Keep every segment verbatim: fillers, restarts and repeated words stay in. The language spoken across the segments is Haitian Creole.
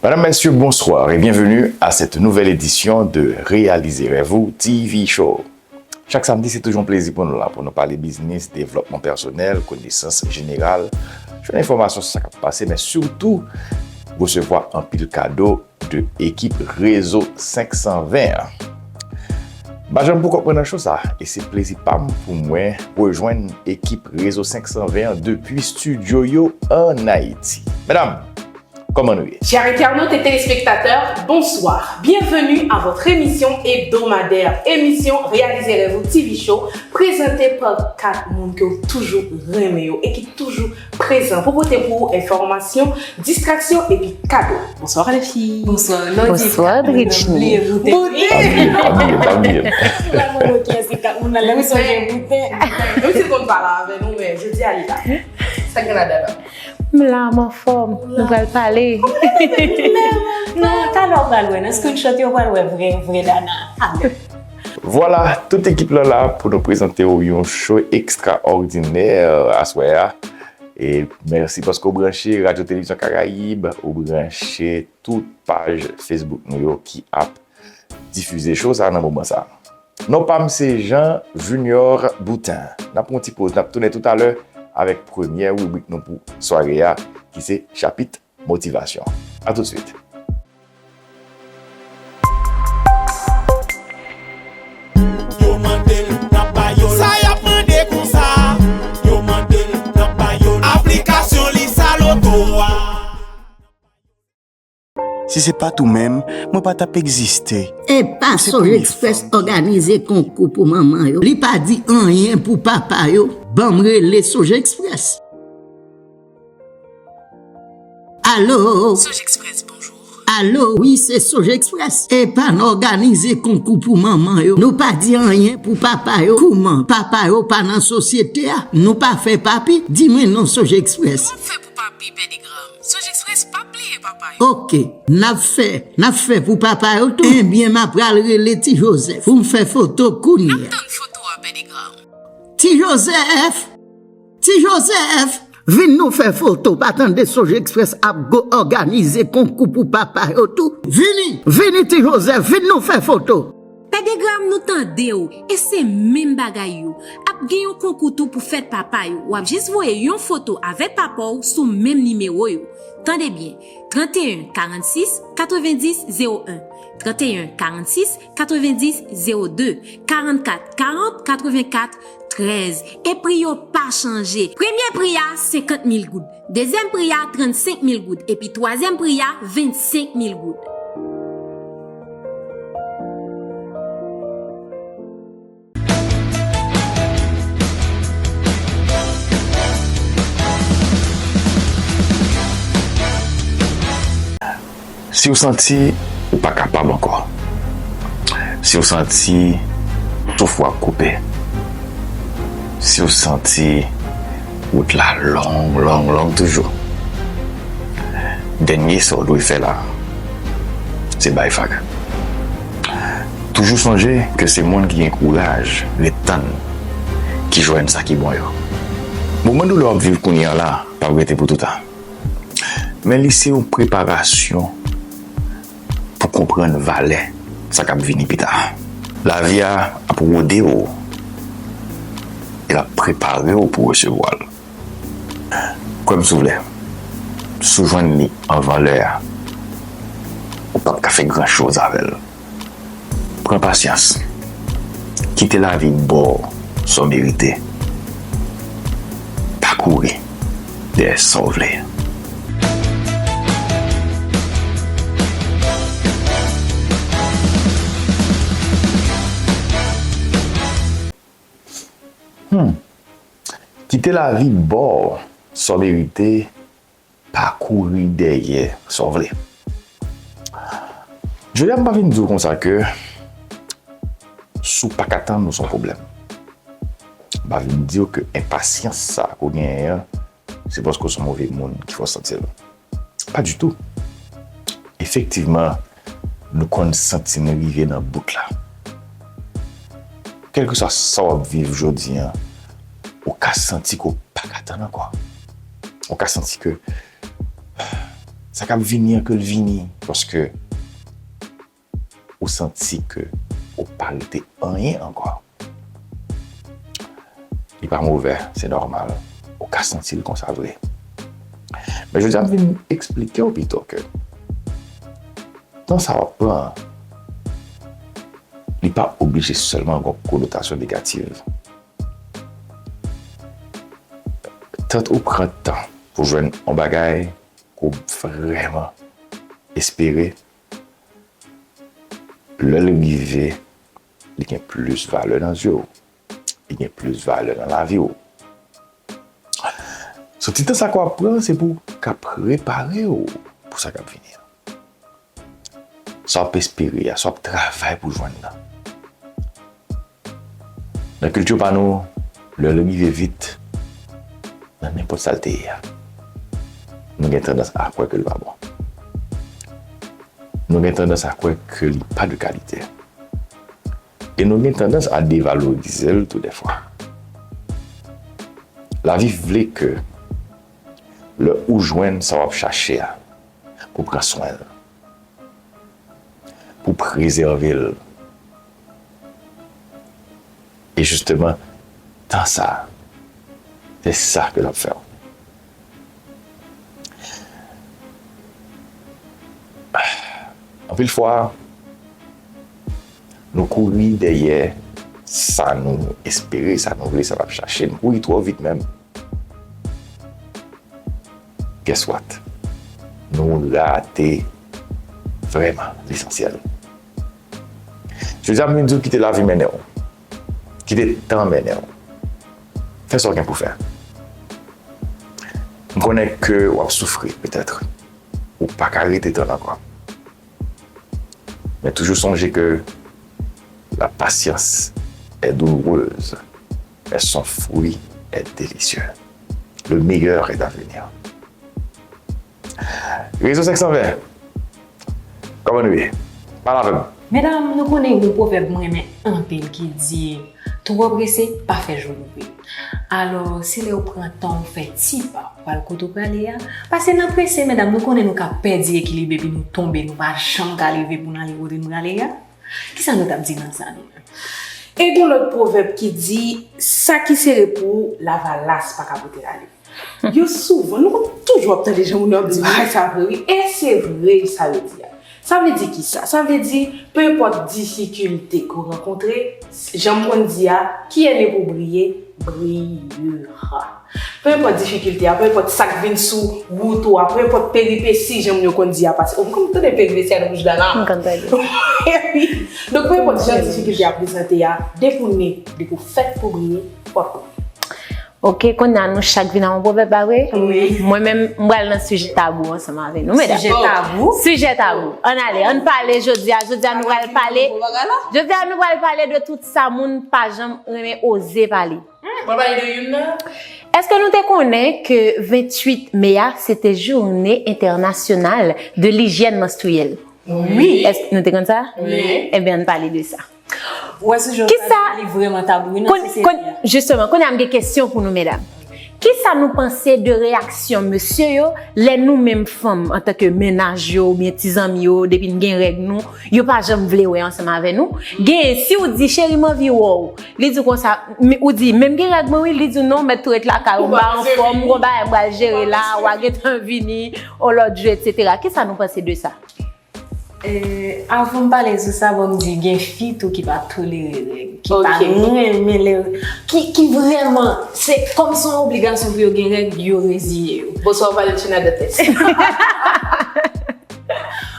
Madame, messieurs, bonsoir et bienvenue à cette nouvelle édition de Réalisez Rêve Ou T V Show. Chak samdi, se toujou yon plezi pou nou la, pou nou pale biznis, devlòpman pèsonèl, konesans jeneral, jwenn enfòmasyon sou sa k ap pase, men sitou resevwa anpil kado de ekip Rezo senk san ven an. M pa janm pou kòk mwen nan cho sa, e se plezi pa m pou mwen rejwenn ekip Rezo senk san ven an depi estidyo yo ann Ayiti. Medam, kòman nou ye? Chers internautes et téléspectateurs, bonsoir. Bienvenue à votre émission hebdomadaire, émission Réalisez Rêve Ou T V Show, prezante pa kat moun ke w toujou renmen yo e ki toujou prezan pou pote pou ou enfòmasyon, distraksyon epi kado. Bonsoir les filles. Bonsoir Lodi. Bonsoir Britney. Bliye boute. Boute. Pa bliye, pa bliye, pa bliye. Ou pa konnen kiyès se kat moun nan, lè m sonje boute. Menm si l konn pale avè nou, men jodi a li la. Sa gen ladan la? M la, m anfòm. Nou pral pale. Non, talè w pral wè. Nan screenshot yo, w pral wè vrè, vrè Dana. Talè. Vwala, tout ekip lan la pou nou prezante w yon show ekstraòdinè aswè a. E mèsi paske w branche Radyo Televizyon Karayib, ou branche tout paj Facebook nou yo ki ap difize show sa nan moman sa. Non pa m se Jean Junior Boutin. N ap pran yon ti poz, n ap tounen toutalè avèk premyè ribrik nou pou sware a, ki se chapit motivasyon. A toutswit. Yo mande l, n ap ba yo l. Sa y ap mande konsa? Yo mande l, n ap ba yo l. Aplikasyon li sa loto a. Si se pa t ou menm, mwen pa t ap egziste. Epa Sojexpress òganize konkou pou manman yo. Li pa di anyen pou papa yo. Ban m rele Sojexpress. Alo? Sojexpress, bonjou. Alo, wi, se Sojexpress. Epa n òganize konkou pou manman yo. Nou pa di anyen pou papa yo. Kouman? Papa yo pa nan sosyete a. Nou pa fè papi. Di mwen non, Sojexpress. Kòman fè pou papi, Pèdigram? Sojexpress p ap bliye papa yo. Oke, n ap fè, n ap fè pou papa yo tou. Ebyen, m ap pral rele Ti Jozèf pou m fè foto kounye a. N ap tann foto a, Pèdigram. Ti Jozèf! Ti Jozèf! Vin nou fè foto, pa tande Sojexpress ap go òganize konkou pou papa yo tou. Vini! Vini, Ti Jozèf, vin nou fè foto! Pèdigram, nou tande w, e se menm bagay yo. Ap gen yon konkou tou pou fèt papa yo. W ap jis voye yon foto avèk papa w sou menm nimewo yo. Tande byen, trannteyen karannsis katrevenndis zewo en, trannteyen karannsis katrevenndis zewo de, karannkat karant katrevenkat trèz. E pri yo pa chanje. Premye pri a, senkant mil goud. Dezyèm pri a, trannsenk mil goud. Epi twazyèm pri a, vennsenk mil goud. Si w santi ou pa kapab ankò, si w santi souf ou ap koupe, si w santi wout la long, long, long toujou, dènye sa w dwe fè la, se bay vag. Toujou sonje ke se moun ki gen kouraj ret tann ki jwenn sa ki bon yo. Moman doulè w ap viv kounye a la p ap rete pou toutan. Men li se yon preparasyon pou konprann valè sa k ap vini pita. Lavi a ap wode w e l ap prepare w pou resevwa l. Kwè m si w vle, si w jwenn li anvan lè a, ou p ap ka fè gran choz avè l. Pran pasyans. Kite lavi ba w sa w merite. Pa kouri dèyè sa w vle. Hmm. Kite lavi ba w sa w merite. Pa kouri dèyè sa w vle. Jodi a, m pa vin di w konsa ke si w pa ka tann ou se yon pwoblèm. M pa vin di w ke enpasyans sa a ke w genyen an, se paske w se yon move moun ki fè w santi l. Pa ditou. Efektivman, nou konn santi n rive nan bout la. Kèlkeswa sa w ap viv jodi a, ou ka santi ke w pa ka tann ankò. Ou ka santi ke Sa k ap vini an, ke l vini, paske ou santi ke ou pa rete anyen ankò. Li pa movè, se nòmal. Ou ka santi l konsa vre. Men jodi a, m vin eksplike w pito ke tan sa w ap pran an, li pa oblije sèlman gen yon konotasyon negatif. Tant ou pran tan pou jwenn yon bagay ke w vrèman espere, lè l rive, li gen plis valè nan zye w. Li gen plis valè nan lavi w. So, ti tan sa ke w ap pran, se pou w ka prepare w pou sa k ap vini an. Sa w ap espere a, sa w ap travay pou jwenn nan. Nan kilti pa nou, lè l rive vit, nan nenpòt sa l te ye a, nou gen tandans a kwè ke l pa bon. Nou gen tandans a kwè ke li pa de kalite. E nou gen tandans a devalorize l tou dèfwa. Lavi vle ke lè ou jwenn sa w ap chache a, pou pran swen l, pou prezève l. E jisteman, tan sa, se sa ke l ap fè w. Anpil fwa, nou kouri dèyè sa nou espere, sa nou vle, sa n ap chache. Nou kouri twò vit menm. Guess what? Nou rate vrèman lesansyèl. Jodi a, m vin di w kite lavi mennen w. Kite tan mennen w. Fè sa w gen pou fè. M konnen ke w ap soufri, petèt. Ou pa ka rete tann ankò. Men toujou sonje ke la patience est douloureuse, mais son fruit est délicieux. Le meilleur est à venir. Rezo senk san ven, kòman nou ye? Pale avè m. Medam, nou konnen gen yon pwovèb mwen renmen anpil ki di, twò prese, pa fè jou leve. Alò, se lè w pran tan w fè ti pa w pral kote w prale a. Paske nan prese, medam, nou konnen nou ka pèdi ekilib epi nou tonbe, nou pa janm ka leve pou n ale kote n prale a. Kisa nou t ap di nan sa nou menm? E gen lòt pwovèb ki di, sa ki sere pou ou, lavalas pa ka pote l ale. Yo souvan, nou konn toujou ap tande jan moun yo ap di bagay sa vre, wi. E se vre sa yo di a. Sa vle di kisa? Sa vle di, peu importe difikilte ke w rankontre, jan m konn di a, qui est né pour briller, brillera. Peu importe difikilte a, peu importe sa k vin sou wout ou a, peu importe peripesi, jan moun yo konn di a, paske, oh, m konn tande peripesi a nan bouch Dana. M konn tande. Wi. Donk, peu importe jan difikilte a prezante a, depi w ne, depi w fèt pou briye, w ap briye. Ok, kounye a nou chak vin a yon pwovèb, pa vre? Wi. Mwen menm, m pral nan sijè tabou ansanm avè nou, medam. Sijè tabou? Sijè tabou. Ann ale, ann pale jodi a. Jodi a nou pral pale. Jodi a nou pral pale de tout sa moun pa janm renmen oze pale. Mwen pale de youn nan. Èske nou te konnen ke venntuit me a, se te jounen entènasyonal de lijyèn manstriyèl? Wi. Èske nou te konn sa? Wi. Ebyen, ann pale de sa. Ou wè sijè sa, li vrèman tabou, wi, nan sosyete a. Jisteman, kounye a m gen kesyon pou nou, medam. Kisa nou panse de reyaksyon mesye yo, lè nou menm fanm, antanke mennaj yo, oubyen ti zanmi yo, depi n gen règ nou, yo pa janm vle wè ansanm avè nou? Genyen, si w di, cheri, m anvi wè w, li di w konsa, ou di, men m gen règ mwen, wi, li di w, non, mèt tou ret lakay ou, m pa anfòm, m gon bagay m pral jere la, w a gentan vini, yon lòt jou, etsetera. Kisa nou panse de sa? Eh, avan m pale sou sa, bon, m di gen fi tou ki pa tolere règ, ki pa renmen lè, ki, ki vrèman, se kòm se yon obligasyon pou yo gen règ, yo reziye yo. Bonswa, w pale China de tès.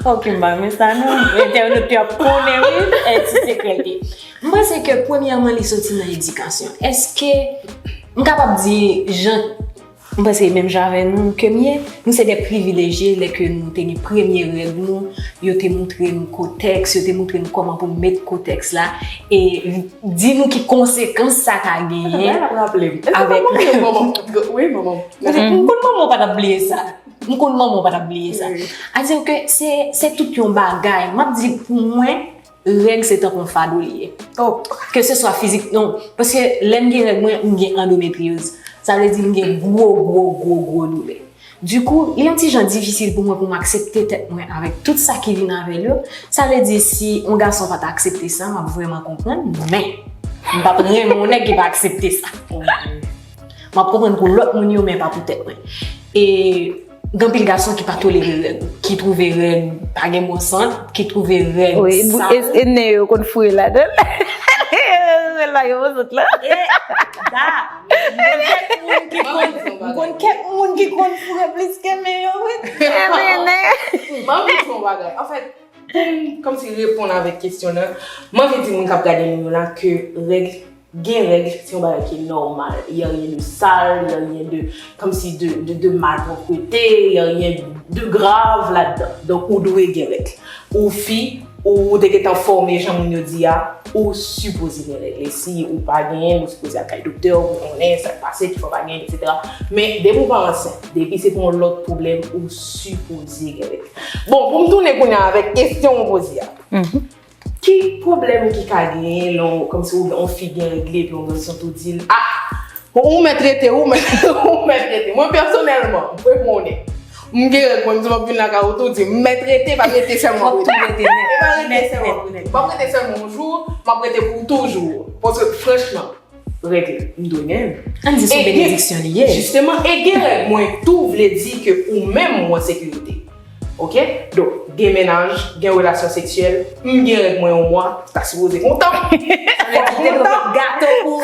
Ok, m pa renmen sa non. Entènot yo ap konnen, wi, eh, ti sekrè l ye. M panse ke premyèman li soti nan edikasyon. Èske m kapab di jan M panse menm jan avè nou ke m ye, nou se de privilejye lè ke nou te gen premye règ nou, yo te moutre nou kotèks, yo te moutre nou kòman pou n met kotèks la, e di nou ki konsekans sa ka genyen. Sa ap raple m. Èske avèk manman w, manman w, wi, manman w. M konn manman w pa t ap bliye sa. M konn manman w pa t ap bliye sa. Wi. Sa di ke se, se tout yon bagay. M ap di pou mwen, règ se tankou yon fado li ye. Oh. Ke se swa fizik, non. Paske lè m gen règ mwen, m gen andometryoz. Sa vle di m gen gwo, gwo, gwo, gwo doulè. Dikou, li yon ti jan difisil pou mwen pou m aksepte tèt mwen avèk tout sa ki vin avè l yo. Sa vle di, si yon gason pa ta aksepte sa, m ap vrèman konprann, men m p ap renmen yon nèg ki pa aksepte sa. M ap konprann pou lòt moun yo, men pa pou tèt mwen. E gen anpil gason ki pa tolere règ, ki twouve règ pa gen bon sant, ki twouve règ sal. Wi, e nen yo konn foure ladan l. Sèl pa gen bon sant la. E da, m konn kèk moun ki konn, m konn kèk moun ki konn foure plis ke men yo, wi. Nen. M anvi di yon bagay. Anfèt, pou m kòmsi reponn avèk kesyon nan, m anvi di moun k ap gade nou yo la ke règ, gen règ, se yon bagay ki nòmal. Il y a rien de sale, il y a rien de, comme si de, de, de malpropreté, il y a rien de grave là-dedans. Donk, ou dwe gen règ. Ou fi, ou te gentan fòme jan moun yo di a, ou sipoze gen règ. E si ou pa genyen, ou sipoze al kay doktè pou konnen sa k pase, ki fè w pa genyen, etsetera. Men, depi w pa ansent, depi se pou yon lòt pwoblèm, ou sipoze gen règ. Bon, pou m tounen kounye a avèk kesyon w poze a. Ki pwoblèm ki ka genyen lè w, kòmsi w, yon fi gen règ li epi yon gason tou di l, ah, ou mèt rete, ou mèt, ou mèt rete. Mwen, pèsonèlman, m preponnen. M gen règ mwen, m di m ap vin lakay ou tou di, m mèt rete, pa rete sèlman rete. E pa rete sèlman rete. M ap rete sèlman yon jou, m ap rete pou toujou. Paske, franchman, règ, m dwe genyen. Ann di se yon benediksyon li ye. Jisteman, e gen règ mwen tou vle di ke ou menm ou an sekirite. Oke? Donk, gen mennaj, gen relasyon seksyèl, m gen règ mwen yon mwa, ta sipoze kontan. Fò kontan.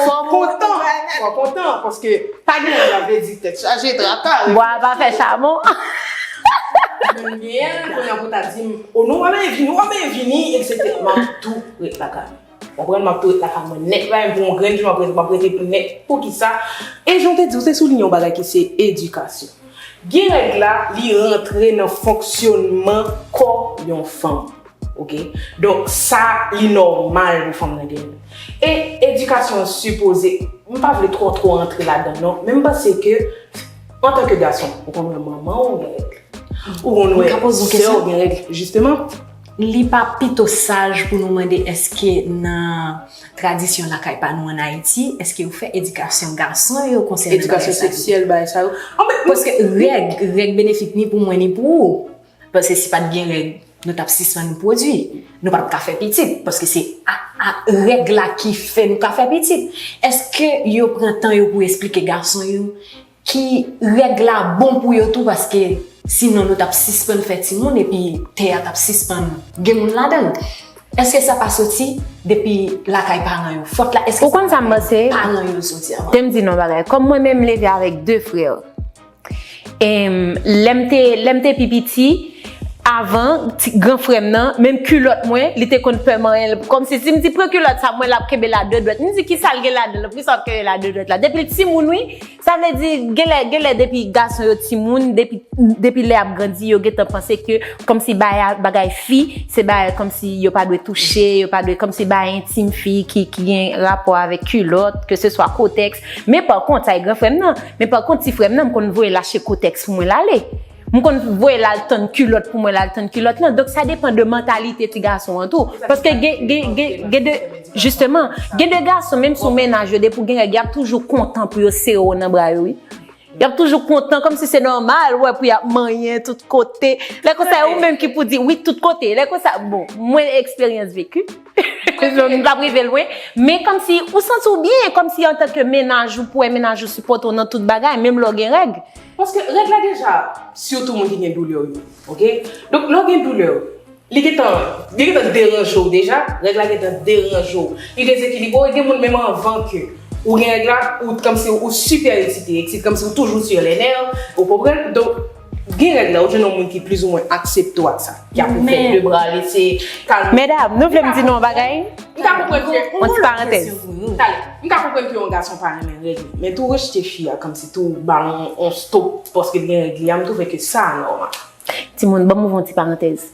Fò kontan. Fò kontan, paske pa gen règ la vle di tèt chaje, traka. Bwa pa fè chamon. Men gen kounye a pou ta di m, o non, w ap vini, w ap vini, etsetera. M ap tou ret lakay mwen. Konprann, m ap tou ret lakay mwen nèt, pa menm pou yon grenn jou, m ap rete, m ap rete nèt. Poukisa? E jan w te di, w te souliye yon bagay ki se edikasyon. Gen règ la, li rantre nan fonksyonman kò yon fanm. Oke? Donk, sa, li nòmal pou fanm nan genyen. E edikasyon an sipoze, m pa vle twò, twò antre ladan l non, men m panse ke, antanke gason, ou konn wè manman w gen règ. Ou konn wè sè w gen règ, jisteman. Li pa pito saj pou nou mande èske nan tradisyon lakay pa nou ann Ayiti, èske yo fè edikasyon gason yo konsènan bagay sa yo? Edikasyon seksyèl, bagay sa yo. Paske règ, règ benefik ni pou mwen ni pou ou. Paske si pa t gen règ, nou t ap sispann pwodui. Nou pa t ap ka fè pitit. Paske se a, a, règ la ki fè nou ka fè pitit. Èske yo pran tan yo pou esplike gason yo ki règ la bon pou yo tou, paske sinon nou t ap sispann fè timoun epi tè a t ap sispann gen moun ladan l. Èske sa pa soti depi lakay paran yo? Fòt la, èske sa pa lakay paran yo l soti avan? Ou konn sa m panse? Te m di nou bagay. Kòm mwen menm m leve avèk de frè. Em, lè m te, lè m te pi piti, avan, ti, gran frè m nan, menm kilòt mwen, li te konn pè manyen l. Kòmsi, si m di, "Pran kilòt sa," mwen, l ap kenbe l a de dwèt. M di, "Kisa l gen ladan l? Poukisa w ap kenbe l a de dwèt la?" Depi l timoun, wi, sa vle di, genlè, genlè, depi gason yo timoun, depi, depi lè y ap grandi, yo gentan panse ke, kòmsi bagay, bagay fi, se bagay kòmsi yo pa dwe touche, yo pa dwe, kòmsi bagay entim fi ki, ki gen rapò avèk kilòt, ke se swa kotèks. Men pa kont, sa e gran frè m nan, men pa kont, ti frè m nan, m konn voye l achte kotèks pou mwen l ale. M konn voye l al tann kilòt pou mwen, l al tann kilòt lan. Donk, sa depann de mantalite ti gason an tou. Paske gen, gen, gen, gen de, jisteman, gen de gason, menm si w mennaj yo, depi w gen règ, y ap toujou kontan pou yo sere w nan bra yo, wi. Y ap toujou kontan, kòmsi se nòmal, wè, pou y ap manyen tout kote. Lè konsa, ou menm ki pou di, wi, tout kote. Lè konsa, bon, mwen eksperyans veki. M p ap rive lwen. Men kòmsi, ou santi w byen, kòmsi antanke mennaj ou, pou wè mennaj ou sipòte w nan tout bagay, menm lè w gen règ. Paske règ la deja, sitou moun ki gen doulè yo, oke? Donk, lè w gen doulè, li gentan, li gentan deranje w deja, règ la gentan deranje w. Li dezekilibre w, e gen moun menm anvan ke ou gen règ la, ou kòmsi ou sipè eksite, eksite, kòmsi ou toujou sur les nerfs, ou konprann? Donk, gen règ la, ou jwenn yon moun ki plizoumwen aksepte w ak sa, ki ap fè de bra, lese, kalme. Medam, nou vle m di nou yon bagay? M ka konprann ke, yon ti parantèz. Talè, m ka konprann ke yon gason pa renmen règ li, men tou rejte fi a, kòmsi tou ba l yon, yon stop, paske l gen règ li a, m twouve ke sa anòmal. Timoun, ban m ouvri yon ti parantèz.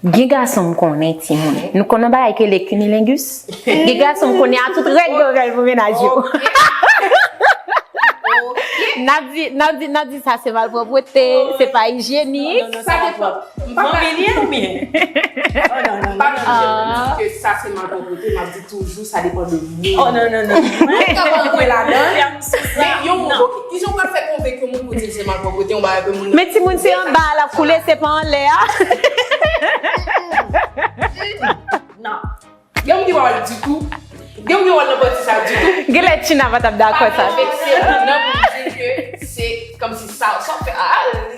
Gen gason m konnen, timoun. Nou konn yon bagay ki rele cunnilingus? Gen gason m konnen a tout règ yo fè l pou mennaj yo. N ap di, n ap di, n ap di sa se malpwòpte, se pa ijyenik. Sa depann. M pa ka di. M pa ka di ke sa se malpwòpte, m ap di toujou, sa depann de moun. Oh, non, non, non. Mwen kapab kwè ladan l, men yon moun, oke, kijan w pral fè konvenk yon moun pou di Se malpwòpte, yon bagay ke moun nan. Men timoun, se anba a l ap koule, se pa anlè a. Non. Gen moun ki pa wè l ditou. Gen moun ki wè l nan pati sa ditou. Genlè China pa t ap dakò sa. Vekse moun nan pou di ke se kòmsi sa, sa w fè a,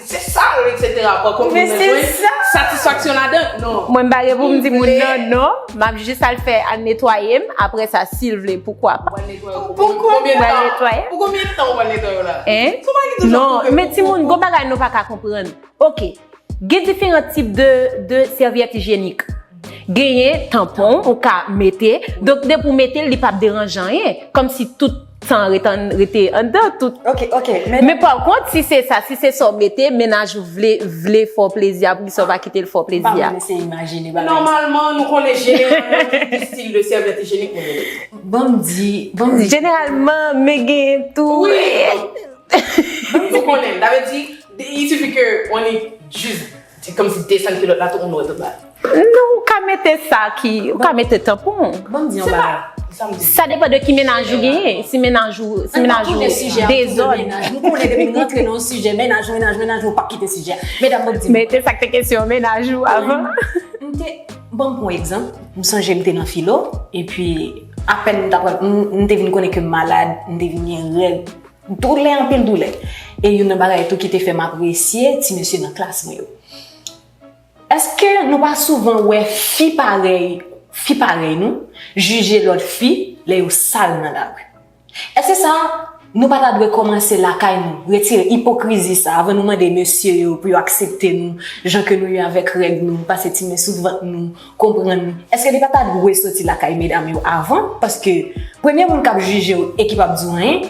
se sal, etsetera. Pran kòm Men moun se nan jwenn sa. satisfaksyon ladan. Non. Mwen m pa gen pou m di moun Vle- nan non. M ap jis al fè al netwaye m. Apre sa, si l vle, poukwa pa. Ou al netwaye pou Pou konbyen Ou al tan? Netwaye. Pou konbyen tan ou al netwaye la? Hein? Sou pa ki toujou Non, ap men timoun, gon bagay nou pa ka konprann. Ok, gen diferan tip de, de sèvyèt ijyenik. Genyen tanpon ou ka mete, donk depi w mete l, li p ap deranje anyen. Kòmsi tout tan rete, an- rete anndan, tout. Ok, ok. Men pa kont, si se sa, si se sa w mete, mennaj ou vle, vle fè w plezi a, poukisa w pa kite l fè w M pa plezi a. Menm eseye imajine bagay sa. Nòmalman, nou konnen jeneralman ki stil de sèvyèt ijyenik moun yo. Ban m di, ban m di. Jeneralman, men gen tou. Wi. Nou konnen. Sa vle di, il suffit que on est juste, c'est comme si desann kilòt la, tout moun wè tout bagay. Non, ou ka mete sa ki, ou ka mete tanpon. Ban m di yon Se bagay. pa sa m di. Sa depann de ki mennaj ou genyen. Si mennaj ou, si Ann pa mennaj ou tounen sijè a pou dezòd. Mennaj. Nou konnen depi nou rantre nan yon sijè, mennaj, mennaj, mennaj, nou pa kite sijè a. Medam, mwen di nou. Mete sa k te kesyon mennaj ou avan. M te, ban m pran egzanp, m sonje m te nan filo, epi apèn m t ap, m, m te vin konnen ke m malad, m te vin gen règ, doulè, anpil doulè. E youn nan bagay tou ki te fè m apresye ti mesye nan klas mwen yo. Èske nou pa souvan wè fi parèy, fi parèy nou, jije lòt fi lè yo sal nan lari? Èske sa, nou pa ta dwe kòmanse lakay nou, retire ipokrizi sa, avan nou mande mesye yo pou yo aksepte nou, jan ke nou ye avèk règ nou, pase ti men sou vant nou, konprann nou? Èske li pa ta dwe soti lakay medam yo avan? Paske premye moun k ap jije w e ki p ap di w anyen,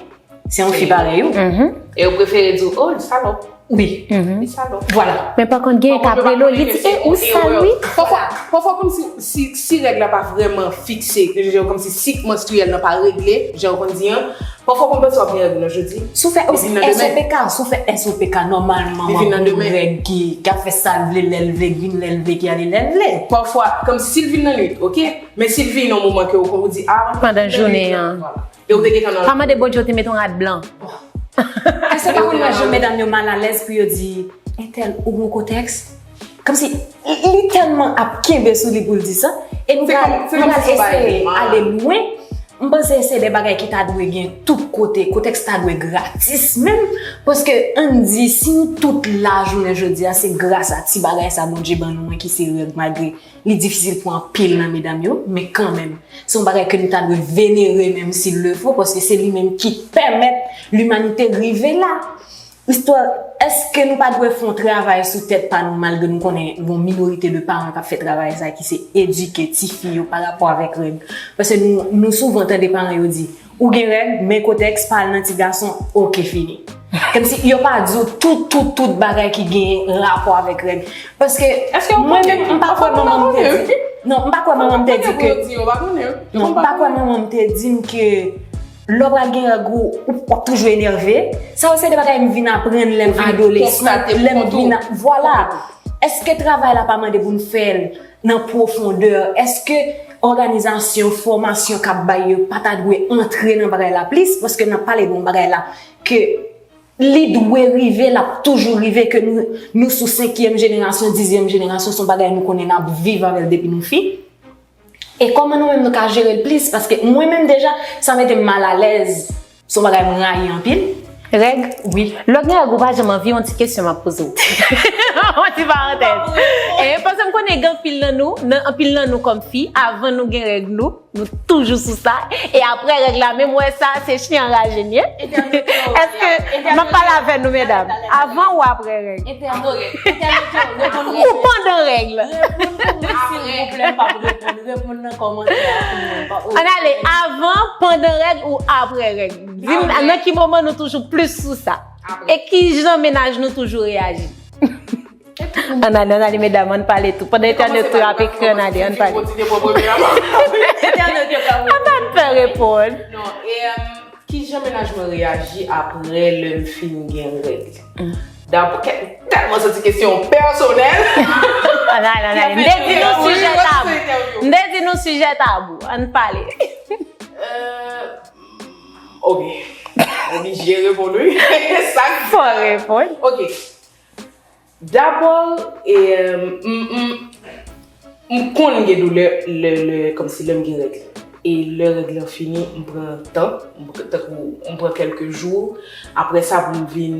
se yon fi parèy ou. E yo prefere di w, oh, li salòp. Wi. Li salòp. Vwala. Men pa kont gen k ap rele w, li di, e ou sal wi. Pafwa, pafwa kòmsi si, si règ la pa vrèman fikse, kòmsi sik manstriyèl nan pa regle, jan yo konn di an, pafwa w konn panse w ap gen règ nan jodi. Si w fè Li vin nan demen. S O P K, si w fè S O P K, nòmalman, Li w vin ap nan gen demen. Règ ki, k ap fè sa l vle, lè l vle, k vin lè l vle, k ale lè l vle. Pafwa, kòmsi si l vin nan nwit, ok? Men si l vin nan moman ke w konn ou di, ah, Pandan jounen an. Vwala. E ou te gentan nan. Pa mande Bondye w te mete yon rad blan. Èske pa konn wè jan medam yo malalèz pou yo di, entèl, ou gon kotèks? Kòmsi li tèlman ap kenbe sou li pou l di sa. E nou Se pral, kòm- se nou kòm pral si se pa eseye mal. Ale lwen. M panse se de bagay ki ta dwe gen tout kote. Kotèks ta dwe gratis menm. Paske ann di, si nou tout la jounen jodi a, se gras a ti bagay sa Bondye ban nou an ki se règ, malgre li difisil pou anpil nan medam yo, men kanmenm, se yon bagay ke nou ta dwe venere menm s'il le faut, paske se li menm ki pèmèt limanite rive la. Istwa, èske nou pa dwe fè yon travay sou tèt pa nou, malgre nou konnen gon minorite de paran k ap fè travay sa ki se edike tifi yo pa rapò avèk règ? Paske nou, nou souvan tande paran yo di, ou gen règ, men kotèks, pa al nan ti gason, oke, fini. Kòmsi yo pa di w tout, tout, tout bagay ki gen rapò avèk règ. Paske Èske w mwen konnen? menm, m pa kwè manman m te di. Non, m pa kwè manman m te di ke. Yo pa konnen. Non, m pa kwè manman m te di m ke lè w pral gen règ ou, ou w ap toujou enève. Sa yo se de bagay m vin aprann lè m adolesan, lè m vin a, vwala. Èske travay la pa mande pou n fè l nan pwofondè? Èske òganizasyon, fòmasyon k ap bay yo pa ta dwe antre nan bagay la plis? Paske n ap pale de yon bagay la ke li dwe rive, l ap toujou rive, ke nou, nou sou senkyèm jenerasyon, dizyèm jenerasyon, se yon bagay nou konnen n ap viv avè l depi nou fi. E kòman nou menm nou ka jere l plis? Paske mwen menm deja, sa mete m malalèz. Se yon bagay m rayi anpil. Règ? Wi. Lè w gen règ ou pa janm anvi, yon ti kesyon m ap poze w. Yon ti parantèz. E paske m konnen gen anpil nan nou, nan, anpil nan nou kòm fi, avan nou gen règ nou, nou toujou sou sa. E apre règ la, menm wè sa, se chen anraje n ye. Èske, m ap pale avè nou, medam, avan ou apre règ? Entènot yo, entènot yo, reponn mwen. Ou pandan règ la? Reponn pou mwen, silvouplè, m p ap reponn. Reponn nan kòmantè a pou mwen. Ann ale, avan, pandan règ ou apre règ? Di m, nan ki moman nou toujou plis sou sa? E ki jan mennaj nou toujou reyaji? Ann ale, ann ale, medam, ann pale tou. Pandan entènot yo ap ekri, ann ale, ann pale. Ann pè reponn. Non, e, um, ki jan mennaj mwen reyaji apre lè m fin gen règ? Dabò, kè- tèlman santi kesyon pèsonèl. Ann ale, ann ale. M te di nou sijè tabou. M te di nou sijè tabou. Ann pale. Euh, ok. Oblije reponn wi. Sa k Fò Reponn. Ok. Dabò, e, m, m, m konn gen doulè lè, lè, kòmsi lè m gen règ. E lè règ lan fini, m pran tan, m pran, tankou, m pran kèlke jou. Apre sa, pou m vin,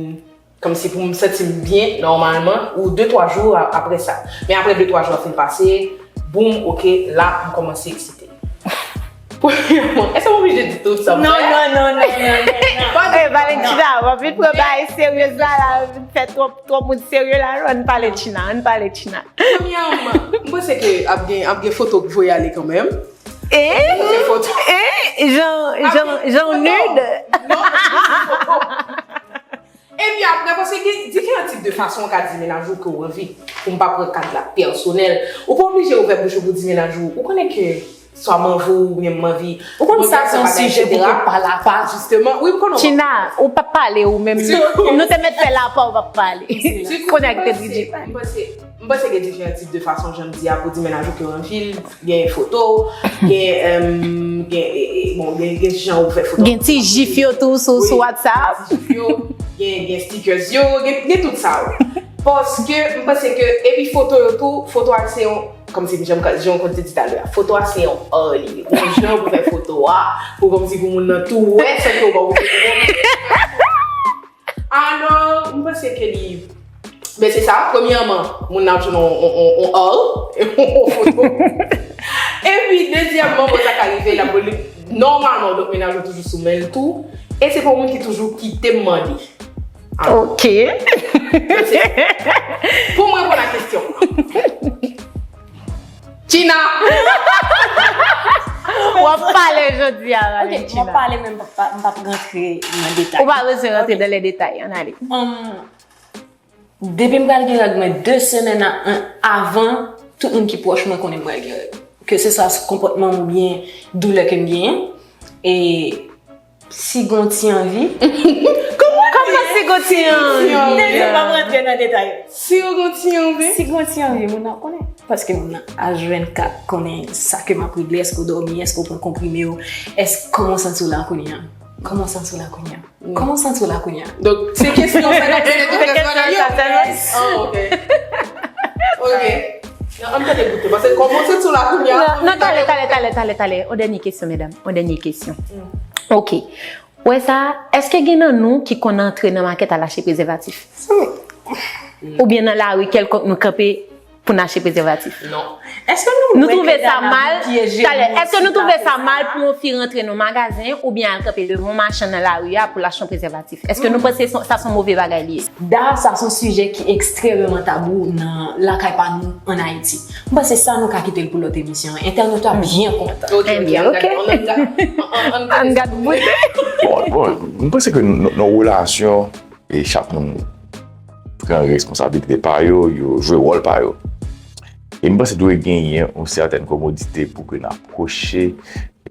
kòmsi pou m santi m byen, nòmalman, ou de, twa jou a, apre sa. Men apre de, twa jou a fin pase, boum, ok, la, m kòmanse eksite. Premyèman, èske m oblije di tout sa m fè? Non, non, non, non, non, non, non. Pa di Eh, Valentina, w ap vin pran bagay serye la, la, w ap vin fè twòp, twòp moun serye la, non, ann pale China, ann pale China. Premyèman, m panse ke ap gen, ap gen foto k voye ale kanmenm. Eh? Gen foto. Eh? Jan, jan, jan nude? Non, non, foto. Epi apre, paske gen diferan tip de fason w ka di mennaj ou ke w anvi. Pou m pa pran ka la pèsonèl, ou pa oblije ouvè bouch ou pou di mennaj ou, ou konnen ke swa m anvi w oubyen m anvi. Ou konn sa se yon sijè pou kout pa la pa, jisteman. Wi, m konnen. China, ou pa pale ou menm. Nou te mèt fè la pa, ou pa pale. Konnen ak te Bridget. M panse, m panse gen diferan tip de fason, jan m di a, pou di mennaj ou ke w anvi l. Gen foto, gen, em, gen, e, e, bon, gen, gen jan ou fè foto. Gen ti jif yo tou sou, sou WhatsApp. Gen ti jif yo, gen, gen stickers yo, gen, gen tout sa yo. Paske, m panse ke, epi foto yo tou, foto a se yon, kòmsi jan m ka, jan m konn te di talè a, foto a se yon art li ye. Yon jan pou fè foto a, pou kòmsi pou moun nan tou wè, san ke w pa oblije. Alò, m panse ke li, ben se sa, premyèman, moun nan ap jwenn on, on, on, on art, on foto. Epi, dezyèmman, bon, sa ka rive, l ap, nòmalman, donk, mennaj ou toujou sou men l tou. E se pa yon moun ki toujou kite m mande. Alò, Ok. Pou mwen, reponn a kesyon. China! W ap pale jodi a, Valentina. Ok, m ap pale, men m p ap, m p ap rantre nan detay. Ou pa bezwen rantre nan le detay, ann ale. Um, depi m pral gen règ mwen de semèn a, an, avan, tout moun ki pwòch mwen konnen m pral gen règ. Ke se swa konpòtman m oubyen doulè ke m genyen. E Si gon ti anvi. Kòman si gon ti anvi? Deja, m ap rantre nan detay. Si yo gon ti anvi? Si gon ti anvi, moun nan konnen. Paske moun nan H vennkat konnen sa ke m ap regle, èske w dòmi, èske w pran konprime w, èske, kòman w santi w la kounye a? Kòman w santi w la kounye a? Kòman w santi w la kounye a? Donk, se kesyon sa k ap poze tou. Se kesyon sa sèlman. Oh, ok. Ok. Nan, ann tande koute, paske kòman w santi w la kounye a? Non, non, tale, tale, tale, tale, tale. On dènye kesyon, medam. On dènye kesyon. Ok. Wè sa, èske gen nan nou ki konn antre nan makèt al achte prezèvatif? Oubyen nan lari kèlkonk nou kanpe pou n achte prezèvatif? Non. Èske nou Nou wè twouve ke sa Dana mal? Talè, èske nou twouve sa mal pou yon fi rantre nan magazen oubyen al kanpe devan yon machann nan lari a pou l achte yon prezèvatif? Èske nou panse sa, sa se yon move bagay li ye? Da, sa se yon sijè ki ekstrèmeman tabou nan lakay pa nou ann Ayiti. M panse sa nou ka kite l pou lòt emisyon. Entènot yo ap byen kontan. Ok, ok, ann gade, ann gade, ann gade. Bon, bon, m panse ke nan, nan relasyon, e chak moun pran responsablite pa yo, yo jwe wòl pa yo. E m panse dwe genyen yon sètèn komodite pou ke n apwoche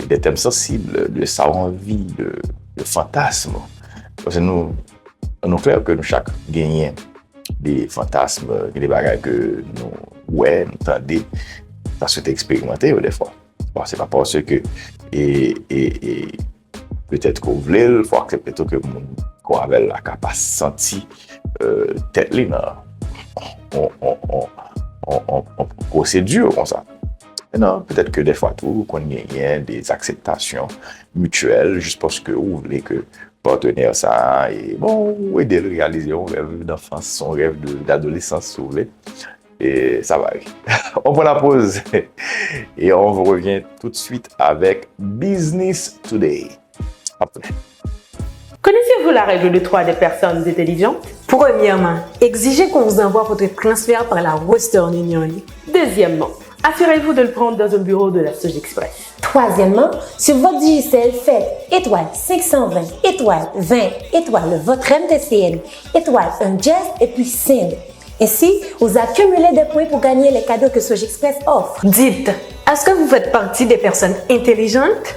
de tèm sansib, de sa w anvi, de, de fantasm. Paske nou, nou klè ke nou chak genyen de fantasm, gen de bagay ke nou wè, nou tande, ta swete eksperimante yo dèfwa. Bon, se pa paske e, e, e petèt ke w vle l, fò w aksepte tou ke moun ke w avè l la ka pa santi, euh, tèt li nan on, on, on, on, on, on pwosedi konsa. Men non, petèt ke dèfwa tou, konn genyen de akseptasyon mityèl, jis paske ou vle ke patnè sa a, e bon, ou ede l reyalize yon rèv danfans, yon rèv de, d'adolescence, si w vle. Et ça va. On prend la pause et on revient tout de suite avec Business Today. Après. Connaissez-vous la règle de trois des personnes intelligentes? Premièrement, exigez qu'on vous envoie votre transfert par la Western Union. Deuxièmement, assurez-vous de le prendre dans un bureau de la Sogexpress. Troisièmement, sur votre Digicel, faites étoile cinq cent vingt, étoile vingt, étoile votre M T C N, étoile un dièse et puis send. Ainsi, vous accumulez des points pour gagner les cadeaux que Sogexpress offre. Dites, est-ce que vous faites partie des personnes intelligentes?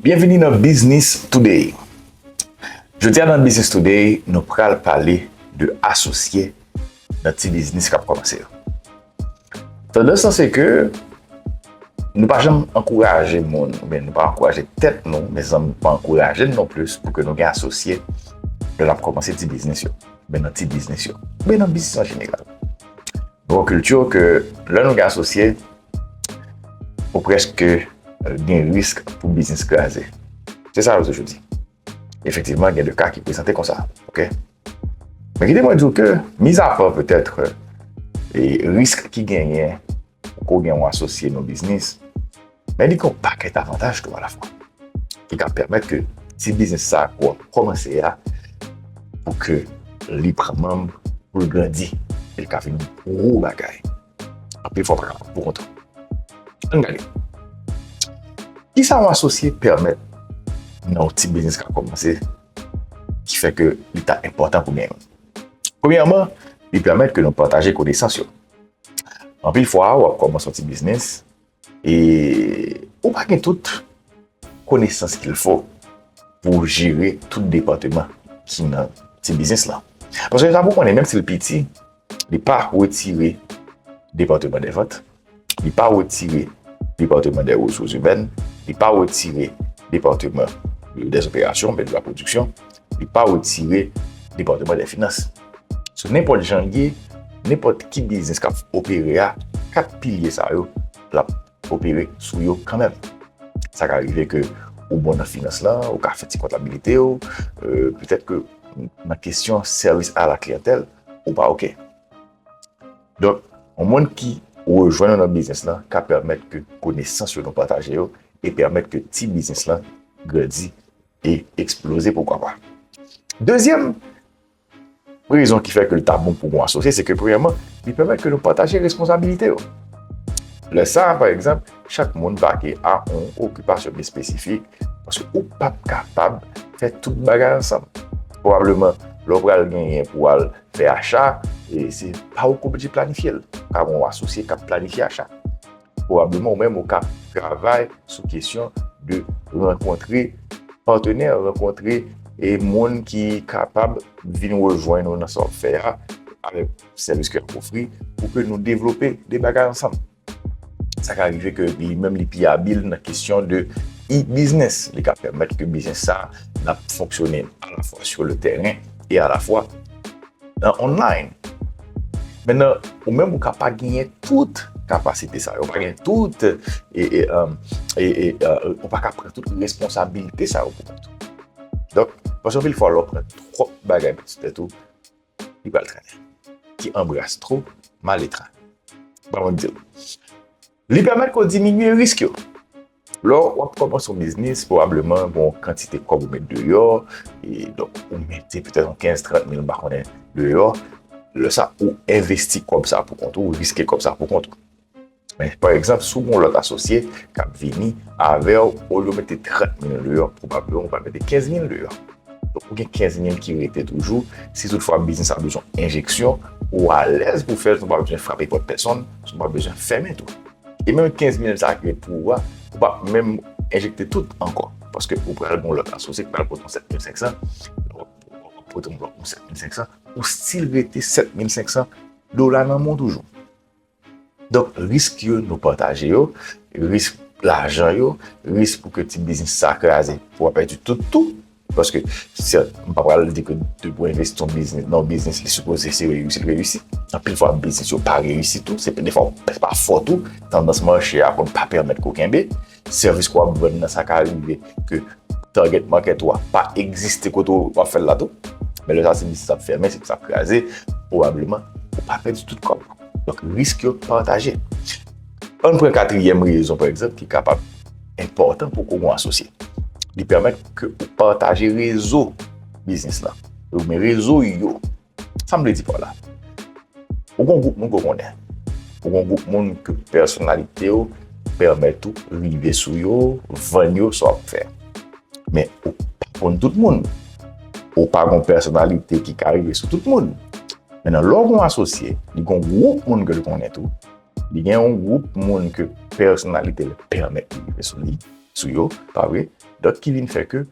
Byenvini nan Business Today. Jodi a nan Business Today, nou pral pale de asosye nan ti biznis k ap kòmanse yo. Tandans lan se ke nou pa janm ankouraje moun, oubyen nou pa ankouraje tèt nou, men zanmi pa ankouraje n non plis pou ke nou gen asosye lè n ap kòmanse ti biznis yo, oubyen nan ti biznis yo, oubyen nan biznis an jeneral. Nou gen yon kilti ke lè nou gen asosye, ou prèske gen risk pou biznis kraze. Se sa yo toujou di. Efektivman, gen de ka ki prezante konsa. Ok? Men kite mwen di w ke, mizapa petèt e risk ki genyen pou w gen yon asosye nan biznis, men li gen yon pakèt avantaj tou alafwa ki ka pèmèt ke ti biznis sa a ke w ap kòmanse a, pou ke li pran manm, pou l grandi, e l ka vin yon gwo bagay. Anpil fwa w pa kapab pou kont ou. Ann gade. Kisa yon asosye pèmèt nan yon ti biznis k ap kòmanse ki fè ke li ta enpòtan pou gen youn? Premyèman, li pèmèt ke nou pataje konesans yo. Anpil fwa, w ap kòmanse yon ti biznis e ou pa gen tout konesans qu'il faut pou jere tout depatman ki nan ti biznis lan. Paske sa pou konnen, menm si l piti, li pa retire depatman dè vant, li pa retire depatman dè resous imèn, li pa retire depatman dè operasyon, men de la pwodiksyon, li pa retire depatman dè finans. So, nenpòt jan l ye, nenpòt ki biznis k ap opere a, kat pilye sa yo, l ap opere sou yo kanmenm. Sa ka rive ke ou bon nan finans lan, ou ka fè ti kontabilite w, euh, petèt ke nan kesyon sèvis a la kliyantèl, ou pa oke. Donk, yon moun ki rejwenn ou nan biznis lan ka pèmèt ke konesans yo nou pataje yo e pèmèt ke ti biznis lan grandi e eksploze, poukwa pa. Dezyèm rezon ki fè ke l ta bon pou yon asosye, se ke premyèman, li pèmèt ke nou pataje responsabilite yo. Lè sa a, pa egzanp, chak moun vake a yon okipasyon byen espesifik, paske ou p ap kapab fè tout bagay ansanm. Pwobableman, lè w pral genyen pou w al fè acha, e se pa ou k oblije planifye l. Ka gen yon asosye k ap planifye acha. Pwobableman, ou menm, ou ka travay sou kesyon de rankontre patnè, rankontre e moun ki kapab vin rejwenn ou nan sa w ap fè a, avèk sèvis ke w ap ofri, pou ke nou devlope de bagay ansanm. Sa ka rive ke li menm li pi abil nan kesyon de e-business. Li ka pèmèt ke biznis sa a n ap fonksyone alafwa sur le terrain e alafwa nan online. Mentnan, ou menm ou ka pa genyen tout kapasite sa yo, ou pa genyen tout, e, e, um, e, e, uh, ou pa ka pran tout responsabilite sa yo pou kont ou. Donk, paske anpil fwa, lè w pran twòp bagay pou ti tèt ou, li pral trennen. Qui embrasse trop mal étreint. Ban mwen di w. Li pèmèt ke w diminye risk yo. Lè w ap kòmanse yon biznis, pwobableman gen yon kantite kòb ou met deyò, e donk ou mete petèt yon kenz, trant mil, m pa konnen, deyò. Lè sa, ou envesti kòb sa pou kont ou, ou riske kòb sa pou kont ou. Men, pa egzanp, si w gen yon lòt asosye k ap vini avè w, olye w mete trant mil deyò, pwobableman ou pral mete kenz mil deyò. Donk, ou gen kenz mil ki rete toujou. Si toutfwa biznis la bezwen enjeksyon, ou alèz pou fè l, si w pa bezwen frape pòt pèsonn, si w pa bezwen fèmen tou. E menm kenz mil sa ki ret pou ou a, ou p ap menm enjekte tout ankò. Paske ou pral gen yon lòt asosye ki pral pote yon sèt mil senk san, ou pote yon lòt yon sèt mil senk san, ou still rete sèt mil senk san dola nan men w toujou. Donk, risk yo, nou pataje yo, risk lajan yo, risk pou ke ti biznis sa kraze, pou w pèdi tout tou. Paske, sèt, m pa pral di ke depi w envesti nan yon biznis, nan yon biznis, li sipoze se reyisi, l reyisi. Anpil fwa, biznis yo pa reyisi tou. Se, defwa, se pa fòt ou, tandans mache a konn pa pèmèt ke w kenbe. Sèvis ke w ap vann nan, sa ka rive ke target market ou a pa egziste kote w ap fè l la tou. Men lè sa, se biznis ap fèmen, se biznis ap kraze, pwobableman, ou pa pèdi tout kòb ou. Donk, risk yo pataje. Ann pran katriyèm rezon, pa egzanp, ki kapab enpòtan pou ke w gen yon asosye. Li pèmèt ke ou pataje rezo biznis la. Ou gen rezo yo. Sa m vle di pa w la? Ou gen yon gwoup moun ke w konnen. Ou gen yon gwoup moun ke pèsonalite yo pèmèt ou rive sou yo, vann yo sa w ap fè. Men ou pa konn tout moun. Ou pa gen yon pèsonalite ki ka rive sou tout moun. Mentnan, lè w gen yon asosye, li gen yon gwoup moun ke l konnen tou. Li gen yon gwoup moun ke pèsonalite l pèmèt li rive sou li, sou yo, pa vre? Donk, ki vin fè ke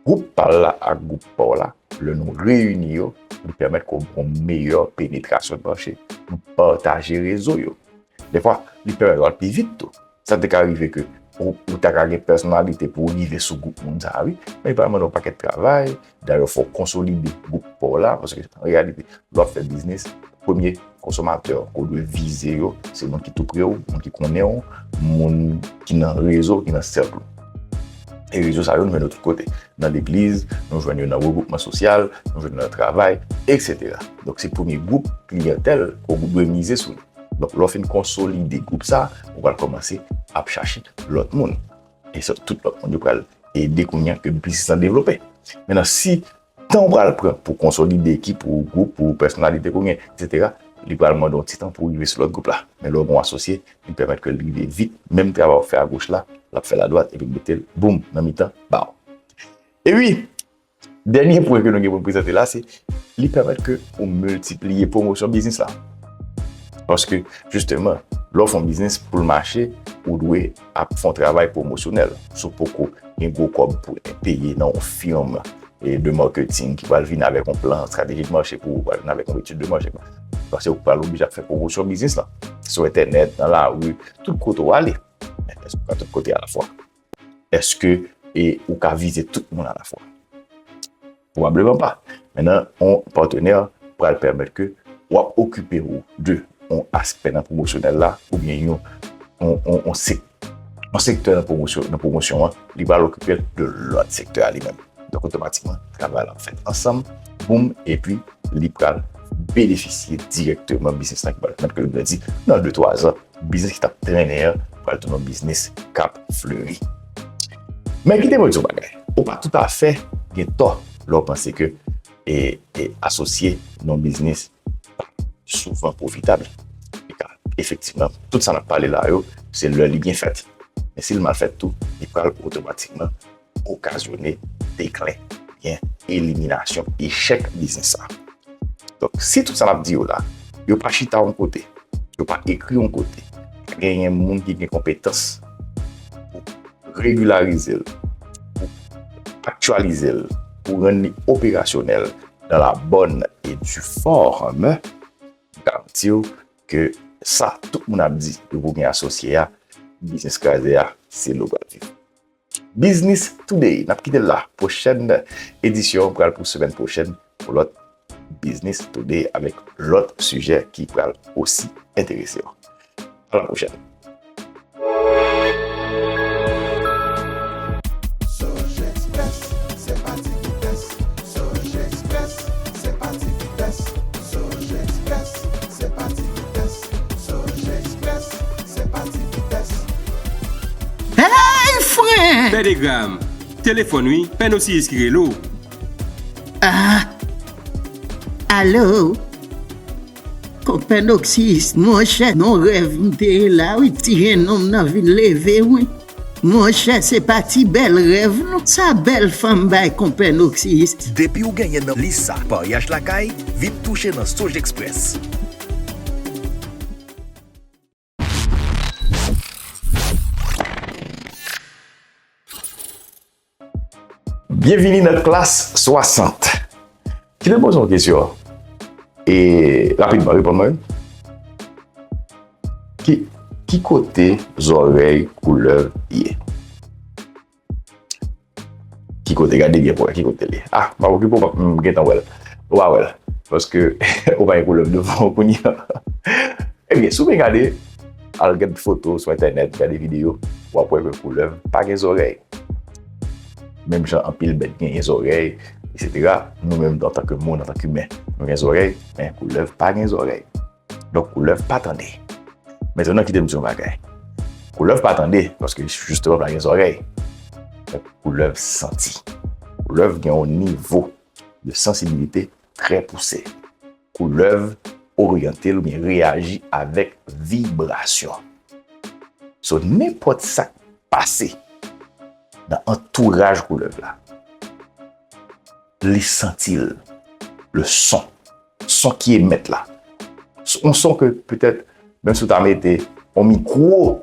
gwoup pa l la ak gwoup pa w la, lè nou reyini yo, li pèmèt ke w gen yon meyè penetrasyon de mache. Nou pataje rezo yo. Dèfwa, li pèmèt w al pi vit tou. Sa te ka rive ke ou, ou ta ka gen pèsonalite pou w rive sou gwoup moun sa a, wi. Men li pral mande w pakèt travay. Dayè, fò w konsolide gwoup pa w la, paske an reyalite, lè w ap fè biznis, premye konsomatè ke w dwe vize yo, se moun ki tou pre w, moun ki konnen w, moun ki nan rezo, ki nan sèk ou. E rezo sa yo, nou jwenn yo tout kote. Nan legliz, nou jwenn yo nan regwoupman sosyal, nou jwenn yo nan travay, etsetera. Donk, se premye gwoup kliyantèl ke w dwe mize sou li. Donk, lè w fin konsolide gwoup sa, ou pral kòmanse ap chache lòt moun. E se tout lòt moun yo pral ede kounye a ke biznis lan devlope. Mentnan, si tan w pral pran pou konsolide ekip ou, gwoup ou, pèsonalite ke w gen, etsetera, li pral mande w ti tan pou w rive sou lòt gwoup la. Men lè w gen yon asosye, li pèmèt ke l rive vit, menm travay w ap fè agoch la, l ap fè l adwat, epi l mete l, boum, nan mitan, baw. E wi, dènye pwen ke nou gen pou n prezante la, se li pèmèt ke ou miltipliye pwomosyon biznis la. Paske, jisteman, lè w fè yon biznis, pou l mache, ou dwe ap fè yon travay pwomosyonèl. Si w poko gen gwo kòb pou peye nan yon fim e de marketing ki pral vin avèk yon plan, estrateji de mache pou ou, pral vin avèk yon etid de mache. Paske ou pral oblije ap fè pwomosyon biznis la. Sou entènèt, nan lari, tout kote w ale. Men èske w ka tout kote alafwa? Èske, e, ou ka vize tout moun alafwa? Pwobableman pa. Mentnan, yon patnè pral pèmèt ke w ap okipe w de yon aspè nan pwomosyonèl la, oubyen yon, yon, yon, yon sek-, yon sektè nan pwomosyon, nan pwomosyon an, li pral okipe l de lòt sektè a li menm. Donk, otomatikman, travay la ap fèt ansanm, boum, epi li pral benefisye dirèkteman biznis la ki pral fèt, ke l grandi nan de, twa zan, biznis ki t ap trennen an pral tounen yon biznis k ap fleri. Men kite mwen di w yon bagay, ou pa toutafè gen tò lè w panse ke, e, e, asosye nan yon biznis pa souvan pwofitab. Li ka, efektivman, tout sa n ap pale la yo, se lè li byen fèt. Men si l mal fèt tou, li pral otomatikman okazyone deklen, byen eliminasyon, echèk biznis sa. Donk, si tout sa n ap di yo la, yo pa chita yon kote, yo pa ekri yon kote, pa genyen moun ki gen konpetans pou regilarize l, pou aktyalize l, pou rann li operasyonèl dans la bonne et due forme, m garanti w ke sa tout moun ap di yo pou gen asosye a, biznis kraze a, se lo pral viv. Business Today, n ap kite l la. Pwochèn edisyon pral pou semèn pwochèn pou lòt Business Today avèk lòt sijè ki pral osi enterese w. A la pwochèn. Soje Express, se pa ti vitès. Soje Express, se pa ti vitès. Soje Express, se pa ti vitès. Soje Express, se pa ti vitès. Hey, frè! Telegram. Telefòn wi, Pè Nosiris ki rele w. Ah! Alo? Konpè Nosiris, monchè, nan rèv m te ye la, wi, ti jennonm nan vin leve, wi. Monchè, se pa ti bèl rèv, non. Sa bèl fanm bay konpè Nosiris. Depi w genyen nan lis sa, paryaj lakay, vin touche nan Soje Express. Byenvini nan klas swasant. Kite m poze yon kesyon. E rapidman, reponn mwen. Ki, ki kote zòrèy koulèv ye? Ki kote? Gade byen pou wè ki kote l ye. Ah, m ap okipe w, m gentan wè l. Ou pa wè l. Paske ou pa gen koulèv devan w kounye a. Ebyen, si w byen gade, al gade foto sou entènèt, gade videyo, w ap wè ke koulèv pa gen zòrèy. Menm jan anpil bèt genyen zòrèy, etsetera, nou menm, antanke moun, antanke imen, nou gen zòrèy, men koulèv pa gen zòrèy. Donk, koulèv pa tande. Mentnan, kite m di yon bagay. Koulèv pa tande, paske jisteman, pa gen zòrèy. Men koulèv santi. Koulèv gen yon nivo de sansibilite trè pouse. Koulèv oryante l oubyen reyaji avèk vibrasyon. So, nenpòt sa k pase nan antouraj koulèv la, li santi l, le son, son ki emèt la. Yon son ke petèt, menm si w ta mete yon mikwo